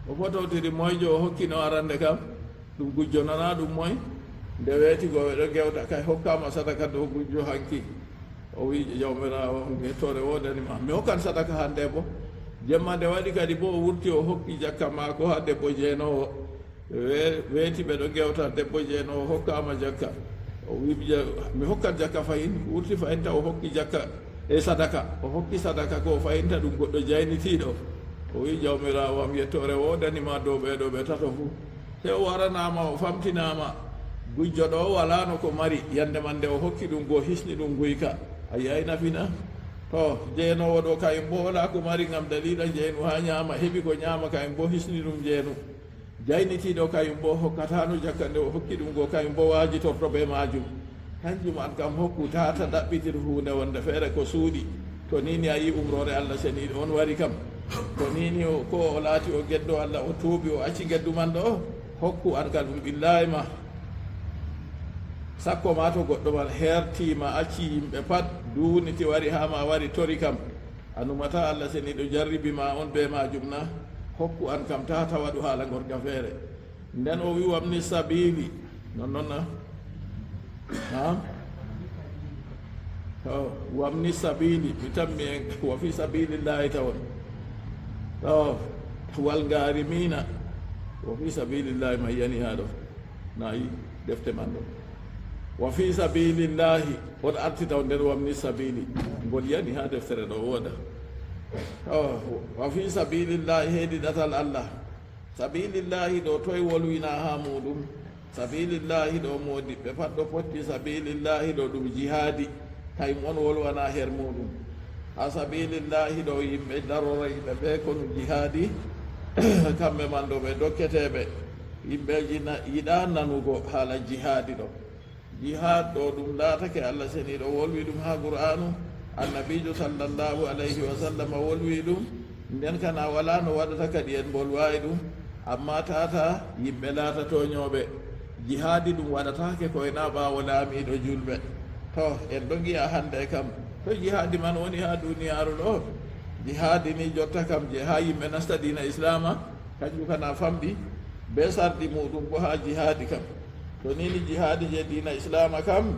o fototiri moyjo o hokkino arande kam. Ɗum gujjo nana ɗum moy? Nde weeti go ɓe ɗo gewta, kay hokkaama sadaka dow gujjo hanki. O wi'i, Jawmiraawo, yettoore woodani ma. Mi hokkan sadaka hande bo. Jemma nde waɗi kadi bo, o wurti, o hokki jakka maako haa debbo jeenoowo. Ɓe we-, weeti ɓe ɗo gewta, debbo jeenoowo hokkaama jakka. O wi'i, "Ja-, mi hokkan jakka fahin." Wurti fahin taw o hokki jakka e sadaka. O hokki sadaka ko fahin ta ɗum goɗɗo jaynitiiɗo. O wi'i, "Jawmiraawo am, yettoore woodani ma dow ɓee ɗo ɓe tato fuu." Sey o waranaama, o famtinaama. Gujjo ɗo walaano ko mari, yande man nde o hokki ɗum go hisni ɗum guyka. A yi'ay nafi na? To, jeenoowo ɗo kayum bo walaa ko mari ngam daliila njeenu haa nyaama, heɓi ko nyaama kayum bo hisni ɗum njeenu. Jaynitiiɗo kayum bo hokkataano jakka nde o hokki ɗum go kayum bo waajitorto bee maajum. Kanjum an kam hokku, taa ta ɗaɓɓitir huunde wonde feere ko suuɗi. To nii ni a yi'i umroore Allah Ceniiɗo on wari kam. To nii ni o, ko o laati o geddo Allah, o tuubi, o acci geddu man ɗo, hokku an kam ɗum ɓillaayi ma. Sakko ma to goɗɗo man heertii ma, acci yimɓe pat, duuniti wari haa ma, wari tori kam. A numataa Allah Ceniiɗo jarribi ma on bee maajum na? Hokku an kam, taa ta waɗu haala ngorka feere. Nden o wi'i, "Wabni sabiili." Non, non na? Naam? To, "Wabni sabiili." Mi tammi en, "Wa fi sabilillahi" tawon. To, "Wal gaarimina." "Wa fi sabilillahi" ma yani haa ɗo. Nayi defte man ɗo. "Wa fi sabilillahi." On arti taw nder "Wabni sabiili." Ngol yani haa deftere ɗo wooda. To, "Wa fi sabilillahi" heedi ɗatal Allah. Sabilillahi ɗo, toy wolwina haa muuɗum? Sabilillahi ɗo, moodiɓɓe pat ɗo potti. Sabilillahi ɗo, ɗum jihaadi, kayum on wolwana her muuɗum. Haa sabilillahi ɗo, yimɓe darorayɓe ɓe konu jihaadi, kamɓe man ɗo ɓe dokketeeɓe. Yimɓeeji na-, yiɗaa nanugo haala jihaadi ɗo. Jihaad ɗo, ɗum laatake Allah Seniiɗo wolwi ɗum haa Qur'aanu, Annabiijo sallallahu alayhi wa sallam wolwi ɗum. Nden kana walaa no waɗata kadi en mbolwaay ɗum, ammaa tata yimɓe laata tooñooɓe. Jihaadi ɗum waɗataake ko e na ɓaawo laamiiɗo julɓe. To, en ɗo ngi'a hannde kam, to jihaadi man woni haa duniyaaru ɗo? Jihaadi ni jotta kam je haa yimɓe nasta diina Islaama, kanjum kana famɗi, be sarɗi muuɗum bo haa jihaadi kam. To ni ni jihaadi je diina Islaama kam,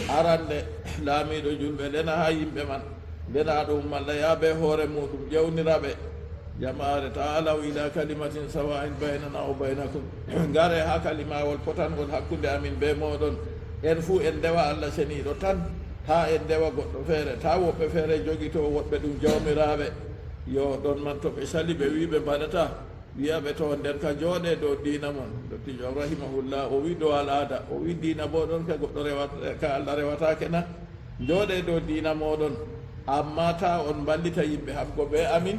arande laamiiɗo julɓe lena haa yimɓe man. Lena ɗum malla yaa be hoore muuɗum ƴewnira ɓe. Jamaare, ta'alaw ila kalimatin sawa'in baynana wa baynakum. Ngare haa kalimawol potangol hakkunde amin be mooɗon. En fuu en ndewa Allah Seniiɗo tan. Taa en ndewa goɗɗo feere. Taa woɓɓe feere jogito woɓɓe ɗum jawmiraaɓe. Yo ɗon man to ɓe sali ɓe wi ɓe mbaɗata. Wi'a ɓe to nder ka jooɗe dow diina mon. Dottijo am rahimahullah o wi dow al'aada. O wi diina bo ɗon ka goɗɗo rewata, ka Allah rewataake na? Jooɗe dow diina mooɗon. Ammaa taa on mballita yimɓe hamko be amin.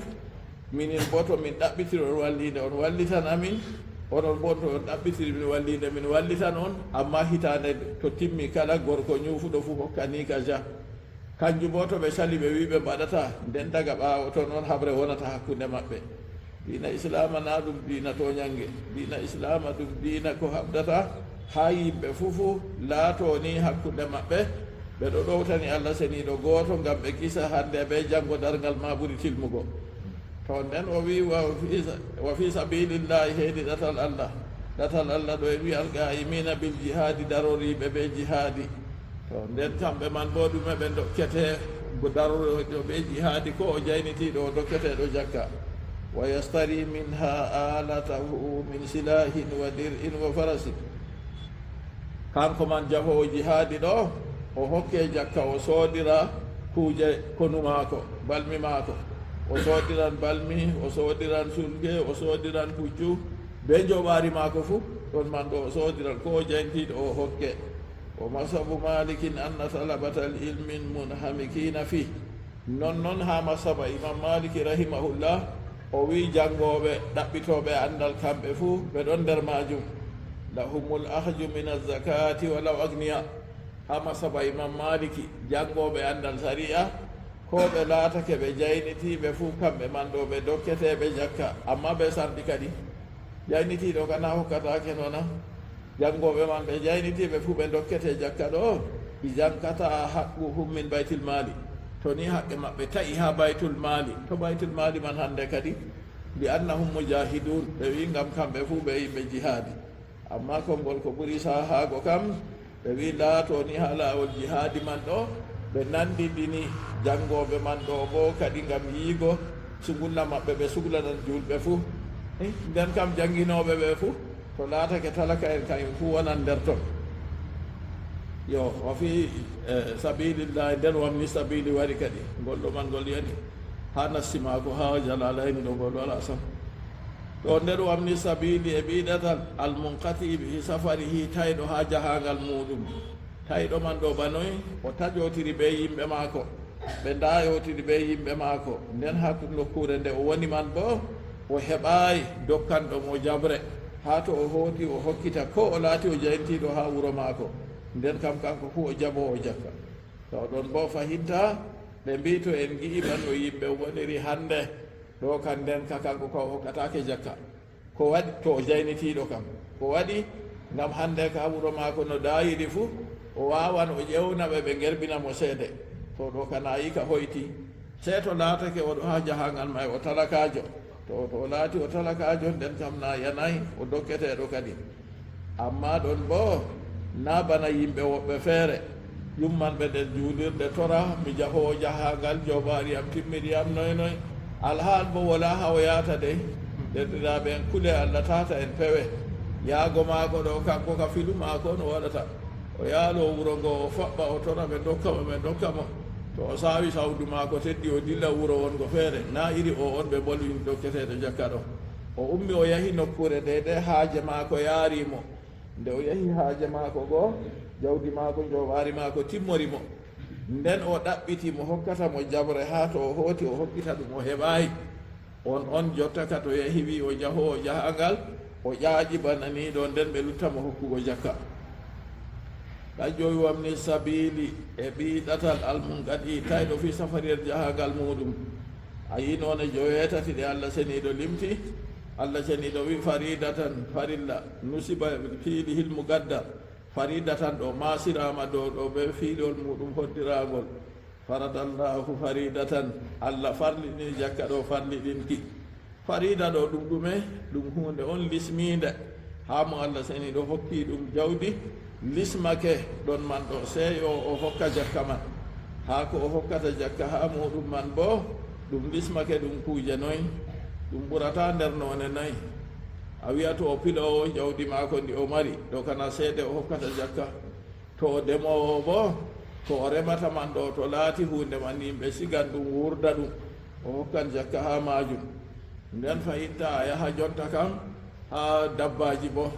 Minin bo to min ɗaɓɓitiri on walliinde, on wallitan amin. Onon bo to on ɗaɓɓitiri min walliinde, min wallitan on. Ammaa hitaande to timmi, kala gorko nyuufuɗo fuu hokka ni ka ja. Kanjum bo to ɓe sali ɓe wi ɓe mbaɗata, nden daga ɓaawo ton on haɓre wonata hakkunde maɓɓe. Diina Islaama na ɗum diina tooñange. Diina Islaama ɗum diina ko haɓdata haa yimɓe fuu fuu laato ni hakkunde maɓɓe. Ɓe ɗo ɗowtani Allah Seniiɗo gooto ngam ɓe kisa hannde be janngo darngal ma ɓuri tilmugo. To nden o wi, "Wa fi sa-, wa fi sabilillahi," hedi ɗatal Allah. Ɗatal Allah ɗo e wi, "Al-qa'imina bil jihadi," daroriiɓe be jihaadi. To nden kamɓe man bo ɗume ɓe dokkete, go daroriiɓe be jihaadi ko o jaynitiiɗo o dokketeeɗo jakka. "Wa yastari minha alatahu min silahin wa dir'in wa farasin." Kanko man jahoowo jihaadi ɗo, o hokke jakka, o soodira kuuje konu maako, balmi maako. O soodiran balmi, o soodiran sulke, o soodiran puccu, be njoɓaari maako fuu. Ɗon man ɗo o soodiran ko o jayntiiɗo o hokke. Wa masabu Malikin anna talabatal ilmin munhamikina fih. Non non haa masaba Imam Maliki rahimahullah, o wi janngooɓe ɗaɓɓitooɓe anndal kamɓe fuu ɓe ɗon nder maajum. Lahumul akhju min az-zakati walaw agniya. Haa masaba Imam Maliki, janngooɓe anndal sari'a, ko ɓe laatake ɓe jaynitiiɓe fuu kamɓe man ɗo ɓe dokketeeɓe jakka, ammaa be sarɗi kadi. Jaynitiiɗo kana hokkataake noona. Janngooɓe man ɓe jaynitiiɓe fuu ɓe dokkete jakka ɗo, idan qata'a haqquhum min baytil mali. To ni haqqe maɓɓe ta'i haa baytul mali. To baytul mali man hannde kadi? Li annahum mujahidun. Ɓe wi ngam kamɓe fuu ɓe yimɓe jihaadi. Ammaa konngol ko ɓuri sahaago kam, ɓe wi laato ni haa laawol jihaadi man ɗo, ɓe nanndindini janngooɓe man ɗo bo kadi ngam yi'igo sungulla maɓɓe ɓe suglanan juulɓe fuu. Eh, nden kam jannginooɓe ɓe fuu, to laatake talaka'en kam en fuu wonan nder ton. Yo, wa fi, eh, sabilillahi, nden wamni sabili wari kadi. Ngol ɗo man ngol yani haa nassi maako, haa Jalalayni ɗo ngol wala sam. To nder wamni sabili e ɓiɗatal, al munqati bi safarihi, tayɗo haa jahaangal muuɗum. Tayɗo man ɗo banoy, o taƴootiri be yimɓe maako, ɓe ndayootiri be yimɓe maako, nden haa nokkuure nde o woni man boo, o heɓaay dokkanɗo mo jaɓre, haa to o hooti o hokkita ko o laati o jayntiiɗo haa wuro maako, nden kam kanko fuu o jaɓoowo jakka. To ɗon boo fahinta, ɓe mbii to en ngi'i bano yimɓe woniri hannde, ɗo kan nden ka kanko ka o hokkataake jakka. Ko waɗi to o jaynitiiɗo kam? Ko waɗi ngam hannde ka wuro maako no daayiri fuu, o waawan o ƴewna ɓe, ɓe ngerbina mo ceede. To ɗo ka naayi ka hoyti, sey to laatake o ɗo haa jahaangal may o talakaajo. To, to o laati o talakaajo, nden kam na yanaay, o dokketeeɗo kadi. Ammaa ɗon boo, naa bana yimɓe woɓɓe feere, yummanɓe nder juulirde tora, mi jahoowo jahaangal, joobaari am timmiri am, noy noy. Alhaal boo walaa haa o yaata dey. Deerɗiraaɓe en, kule Allah, taata en pewe. Yaago maako ɗo, kanko ka filu maako no waɗata. O yaalo wuro ngo, o faɓɓa, o tora ɓe ndokka mo, ɓe ndokka mo. To o saawi sawdu maako teddi, o dilla wuro wongo feere. Naa iri o on ɓe mbolwini dokketeeɗo jakka ɗo. O ummi, o yahi nokkuure nde, nde haaje maako yaari mo. Nde o yahi haaje maako go, jawdi maako, njooɓaari maako timmori mo. Nden o ɗaɓɓiti mo hokkata mo jaɓre, haa to o hooti o hokkita ɗum, o heɓaay. On, on jotta ka to yahi, wi'i o jahoowo jahaangal, O ƴaaƴi bana nii ɗo, nden ɓe luttamo hokkugo jakka. Ka jowi wamni sabili e ɓii ɗatal almunqadi tayɗo fii safariyel jahaangal muuɗum. A yi'i noone joweetati ɗe Allah Seniiɗo limti? Allah Seniiɗo wi'i, "Faridatan, farilla, nusiba fiilihil muqaddar." Faridatan ɗo maasiraama dow ɗo bee fiilol muuɗum hoddiraangol. Faradallahu faridatan, Allah farliɗini jakka ɗo farliɗinki. Farida ɗo ɗum ɗume? Ɗum huunde on lismiinde. Haa mo Allah Seniiɗo hokki ɗum jawdi, lismake ɗon man ɗo, sey o, o hokka jakka man. Haa ko o hokkata jakka haa muuɗum man boo, ɗum lismake ɗum kuuje noy? Ɗum ɓurataa nder noone nayi. A wi'a to o piloowo jawdi maako ndi o mari, ɗo kana seede o hokkata jakka. To o demoowo boo, ko o remata man ɗo, to laati huunde man, yimɓe sigan ɗum, wurda ɗum, o hokkan jakka haa maajum. Nden fahinta a yaha jonta kam haa dabbaaji boo.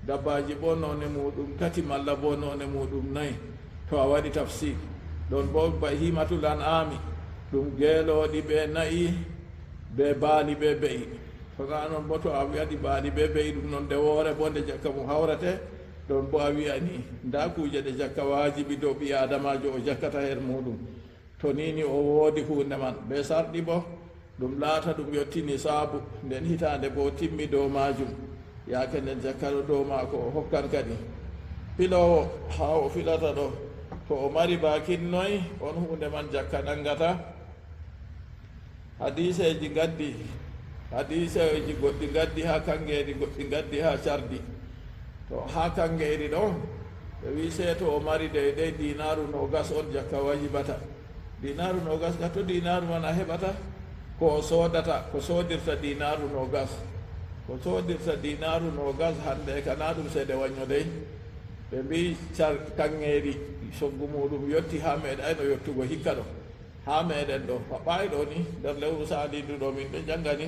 Dabbaaji boo noone muuɗum tati malla boo noone muuɗum nayi, to a waɗi tafsiir. Ɗon boo bahiimatul an'aami, ɗum geelooɗi bee na'i, bee baali bee be'i. To naa non boo, to a waɗi baali bee be'i, ɗum non nde woore boo nde jakka mum hawrete, ɗon boo a wi'a ni, ndaa kuuje ɗe jakka waajibi dow ɓii Aadamaajo o jakkata her muuɗum. To nii ni o woodi huunde man bee sarɗi boo, ɗum laata ɗum yotti nisaabu, nden hitaande boo timmi dow maajum. Yaake nden jakka ɗo dow maako, o hokkan kadi piloowo haa o filata ɗo. To o mari baakin noy, on huunde man jakka naŋgata. Hadiiseeji ngaddi, hadiiseeji goɗɗi ngaddi haa kaŋŋeeri, goɗɗi ngaddi haa cardi. To haa kaŋŋeeri ɗo, ɓe wi'i sey to o mari deydey diinaaru noogas on jakka wajibata. Diinaaru noogas ka, to diinaaru man a heɓata? Ko o soodata, ko soodirta diinaaru noogas. Ko soodirta diinaaru noogas hannde ka, naa ɗum seede waɲɲo dey. Ɓe mbi'i car-, kaŋŋeeri coggu muuɗum yotti haa meeɗayno yottugo hikka ɗo. Haa meeɗen ɗo, faɓɓaay ɗo ni, nder lewru saaliidu ɗo min ɓe njanngani,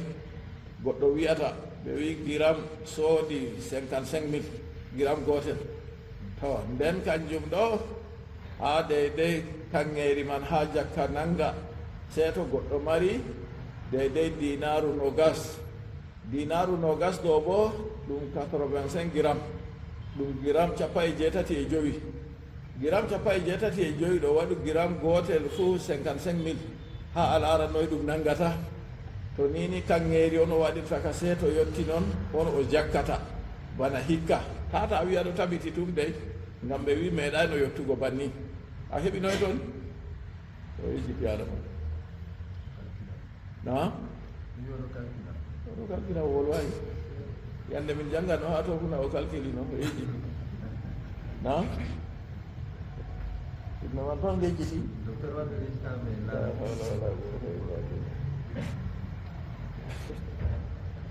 goɗɗo wi'ata, ɓe wi'i giram soodi cinquante-cinq mille, giram gootel. To, nden kanjum ɗo, haa deydey kaŋŋeeri man haa jakka naŋga, sey to goɗɗo mari deydey diinaaru noogas. Diinaaru noogas ɗo boo, ɗum quatre-vingt-cinq giram, ɗum giram cappanɗe jeetati e jowi. Giram cappanɗe jeetati e jowi ɗo waɗu giram gootel fuu cinquante-cinq mille, haa a laara noy ɗum naŋgata. To nii ni kaŋŋeeri on o waɗirta ka, sey to yotti non, on o jakkata bana hikka. Tata a wi'a ɗo tabiti tum dey, ngam ɓe wi'i meeɗayno yottugo banni. A heɓi noy ton? O yejjiti Adama. Na? Oɗo kalkina o wolwayi. Yande min janngano haa to kuna o kalkili no, o yejjiti. Na? Ibn Wahab tan yejjiti. Docteur Wahab yejjita, mais la hawla wala quwwata illa billah.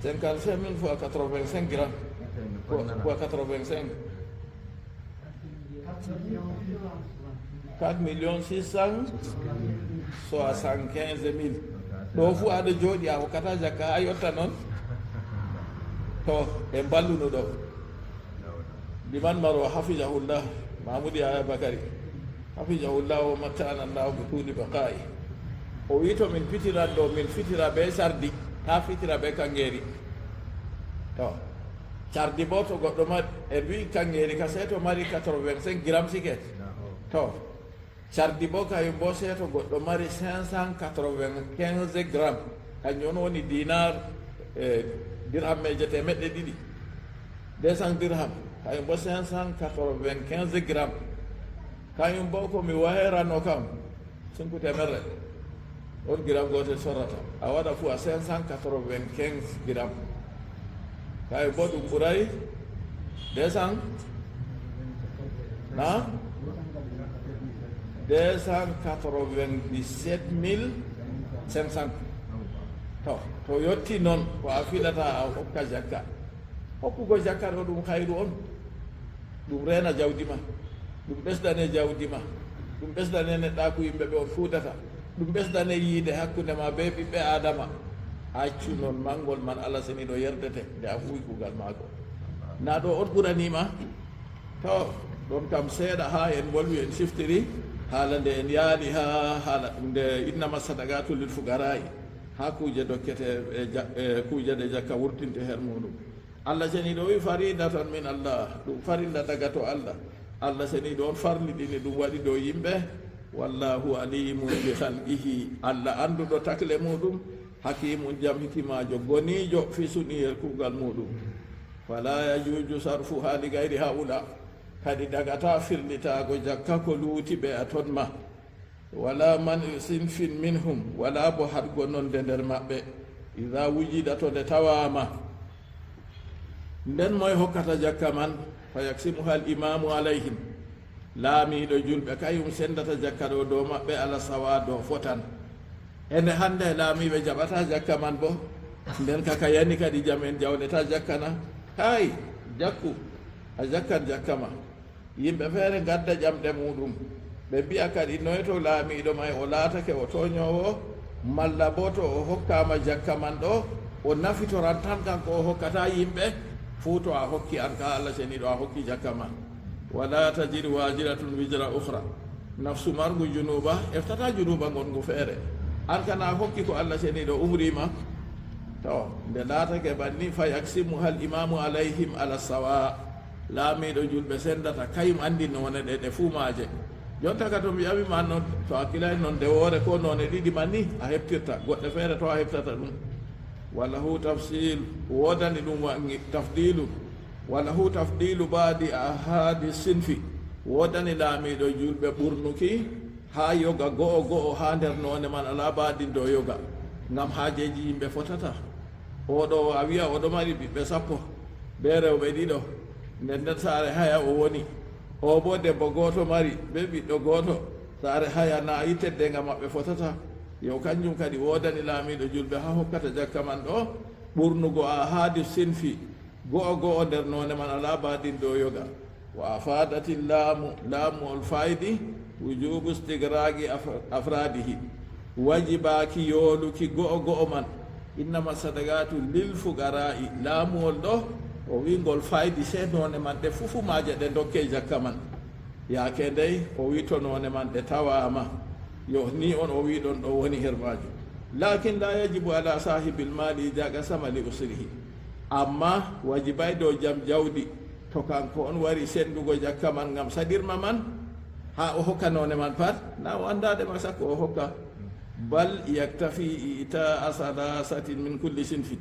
Cinquante-cinq mille fois quatre-vingt-cinq grammes. Fois, fois quatre-vingt-cinq. Quatre millions six cent soixante-quinze mille. Ɗo fuu aɗa jooɗi a hokkata jakka, a yotta non. To, en balluno ɗo. Liman Maro hafizahullah, Mahmoud Yahya Bakari. Hafizahullah wa matta'ana Allah bi tuli baqa'i. O wi to min fitiran ɗo, min fitira be sardi, ta fitira be kangeri. To, cardi bo to goɗɗo mari, en wi'i kangeri ka sey to mari quatre-vingt-cinq grammes sike. To, cardi bo kayum bo sey to goɗɗo mari cinq cent quatre-vingt-quinze grammes. Kanjum on woni dinar, eh, dirham meje temeɗɗe ɗiɗi. Deux cents dirham. Kayum bo cinq cent quatre-vingt-quinze grammes. Kayum bo ko mi wayrano kam. Cinq temerre. On gram gootel sorrata. A waɗa fuu a cinq cent quatre-vingt-quinze gram. Kay bo ɗum ɓuray deux cents, na? Deux cent quatre-vingt-dix-sept mille cinq cents. To, to yotti noon, ko a filata a hokka jakka. Hokkugo jakka ɗo ɗum hayru on. Ɗum reena jawdi ma, ɗum ɓesdane jawdi ma, ɗum ɓesdane neɗɗaaku yimɓe ɓe on fuudata, ɗum ɓesdane yiide hakkunde ma bee ɓiɓɓe Aadama. Accu non mangol man, Allah seniiɗo yerdete nde a huuwi kuugal maako. Na ɗo on ɓuranii ma? To, ɗon kam seeɗa haa en mbolwi, en siftiri haala nde en yaali haa haala nde innama sadaqatu lil fuqaraa'i, haa kuuje dokkete e ja-, e kuuje ɗe jakka wurtinte her muuɗum. Allah seniiɗo wi, faridatan min Allah, ɗum farilla daga to Allah. Allah seniiɗo on farliɗini ɗum, waɗi dow yimɓe. Wallahu alimun bi khalqihi, Allah annduɗo takle muɗum, hakimun, jam hikimaajo, goniijo fi sun'ihil, kuugal muɗum. Fala yajuju sarfuha li gayri haula, kadi dagata firlitaago jakka ko luuti ɓe a ton ma. Wala man sinfin minhum, wala bo haɗgo nonde nder maɓɓe. Idha wujida, to nde tawaama. Nden moy hokkata jakka man? Fa yaksimuha al imamu alayhim, laamiiɗo julɓe kayum sendata jakka ɗo dow maɓɓe, ala sawa, dow fotan. E nde hande laamiiɓe jaɓata jakka man bo, nden kaka yani kadi jam en jawleta jakka na? Hay, jakku, a jakkan jakka ma. Yimɓe feere ngadda ƴamɗe muɗum, ɓe mbi'a kadi, noy to laamiiɗo may o laatake o tooñoowo, malla bo to o hokkaama jakka man ɗo, o nafitoran tan kanko o hokkata yimɓe? Fuu to a hokki an ka Allah seniiɗo, a hokki jakka ma. Wala taziru waziratun wizra ukhra. Nafsu marngu junuuba eftata junuuba ngongu feere. An kana a hokki ko Allah seniiɗo umri ma. To, nde laatake banni, fa yaksimuha al imamu alayhim ala sawa. Laamiiɗo julɓe sendata, kayum anndi noone ɗe, ɗe fuu maaje. Jonta ka to mi ƴami ma noon, to a hakkilay noon nde woore ko noone ɗiɗi man ni a heɓtirta, goɗɗe feere to a heɓtata ɗum. Wa lahu tafsil, woodani ɗum wa-, ngi-, tafdilu. Wa lahu tafdilu baadi ahadi sinfi, woodani laamiiɗo julɓe ɓurnuki haa yoga go'o go'o haa nder noone man, alaa baadin dow yoga, ngam haajeeji yimɓe fotata. Oɗo a wi'a oɗo mari ɓiɓɓe sappo, be rewɓe ɗiɗo, nden nden saare haya o woni. O bo debbo gooto mari, be ɓiɗɗo gooto, saare haya na yi teddenga maɓɓe fotata. Yo kanjum kadi woodani laamiiɗo julɓe haa hokkata jakka man ɗo, ɓurnugo ahadi sinfi, go'o go'o nder noone man alaa baadin dow yoga. Wa afadatil laamu, laamuwol faydi, wujubu istigraqi af-, afradihi, wajibaaki yooluki go'o go'o man. Innama sadaqatu lil fuqara'i, laamuwol ɗo o wi'ngol faydi sey noone man ɗe fufu maaje ɗe dokke jakka man. Yaake ndey o wi to noone man ɗe tawaama, yo ni on o wi ɗon ɗo woni her maajum. Lakin la yajibu ala sahibil mali idha qasama li usrihi. Amma wajibay dow jam jawdi, to kanko on wari sendugo jakka man ngam saɗirma man, haa o hokka noone man pat, na o anndaade ma sakko o hokka. Bal yaktafi ita asalasatin min kulli sinfin.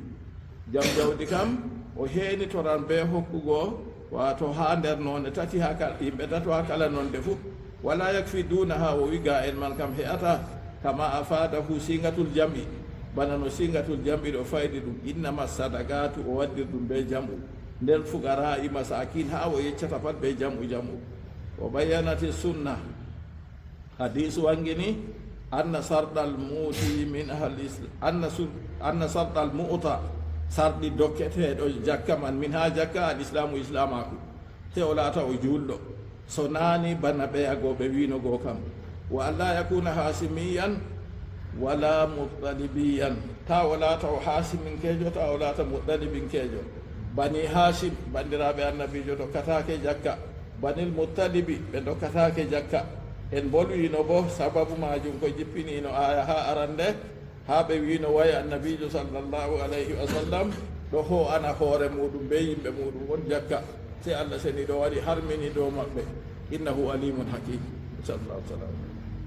Jam jawdi kam, o heenitoran bee hokkugo, waato haa nder noone tati, haa kal-, yimɓe tato haa kala nonde fuu. Wala yakfi duunaha, o wi ga'en man kam he'ata, kama afadahu singatul jam'i, bana no singatul jam'i ɗo faydi ɗum, innama sadaqatu, o waddir ɗum bee jam'u, nden fuqara'i masakin, haa o yeccata pat bee jam'u jam'u. O bayyanati sunna. Hadiisu wanngini, anna sarɗal muuti min ahal isla-, anna su-, anna sarɗal muuta, sarɗi dokketeeɗo jakka man, min haa jakka, al islaamu, islaamaaku. Sey o laata o juulɗo, so naani bana ɓeya goo ɓe wiino goo kam. Wa alla yakuna haasimiyan wala muttalibiyan. Taa o laata o haasiminkeejo, taa o laata muttalibinkeejo. Bani Haasim, banndiraaɓe annabiijo, dokkataake jakka. Banil Muttalibi, ɓe dokkataake jakka. En mbolwiino bo sababu maajum ko jippiniino aaya haa arande, haa ɓe wiino, way annabiijo sallallahu alayhi wa sallam ɗo hoo'ana hoore muuɗum bee yimɓe muuɗum on jakka. Sey Allah seniiɗo waɗi harmini dow maɓɓe. Innahu alimun hakim. Sallallahu alaihi wasallam.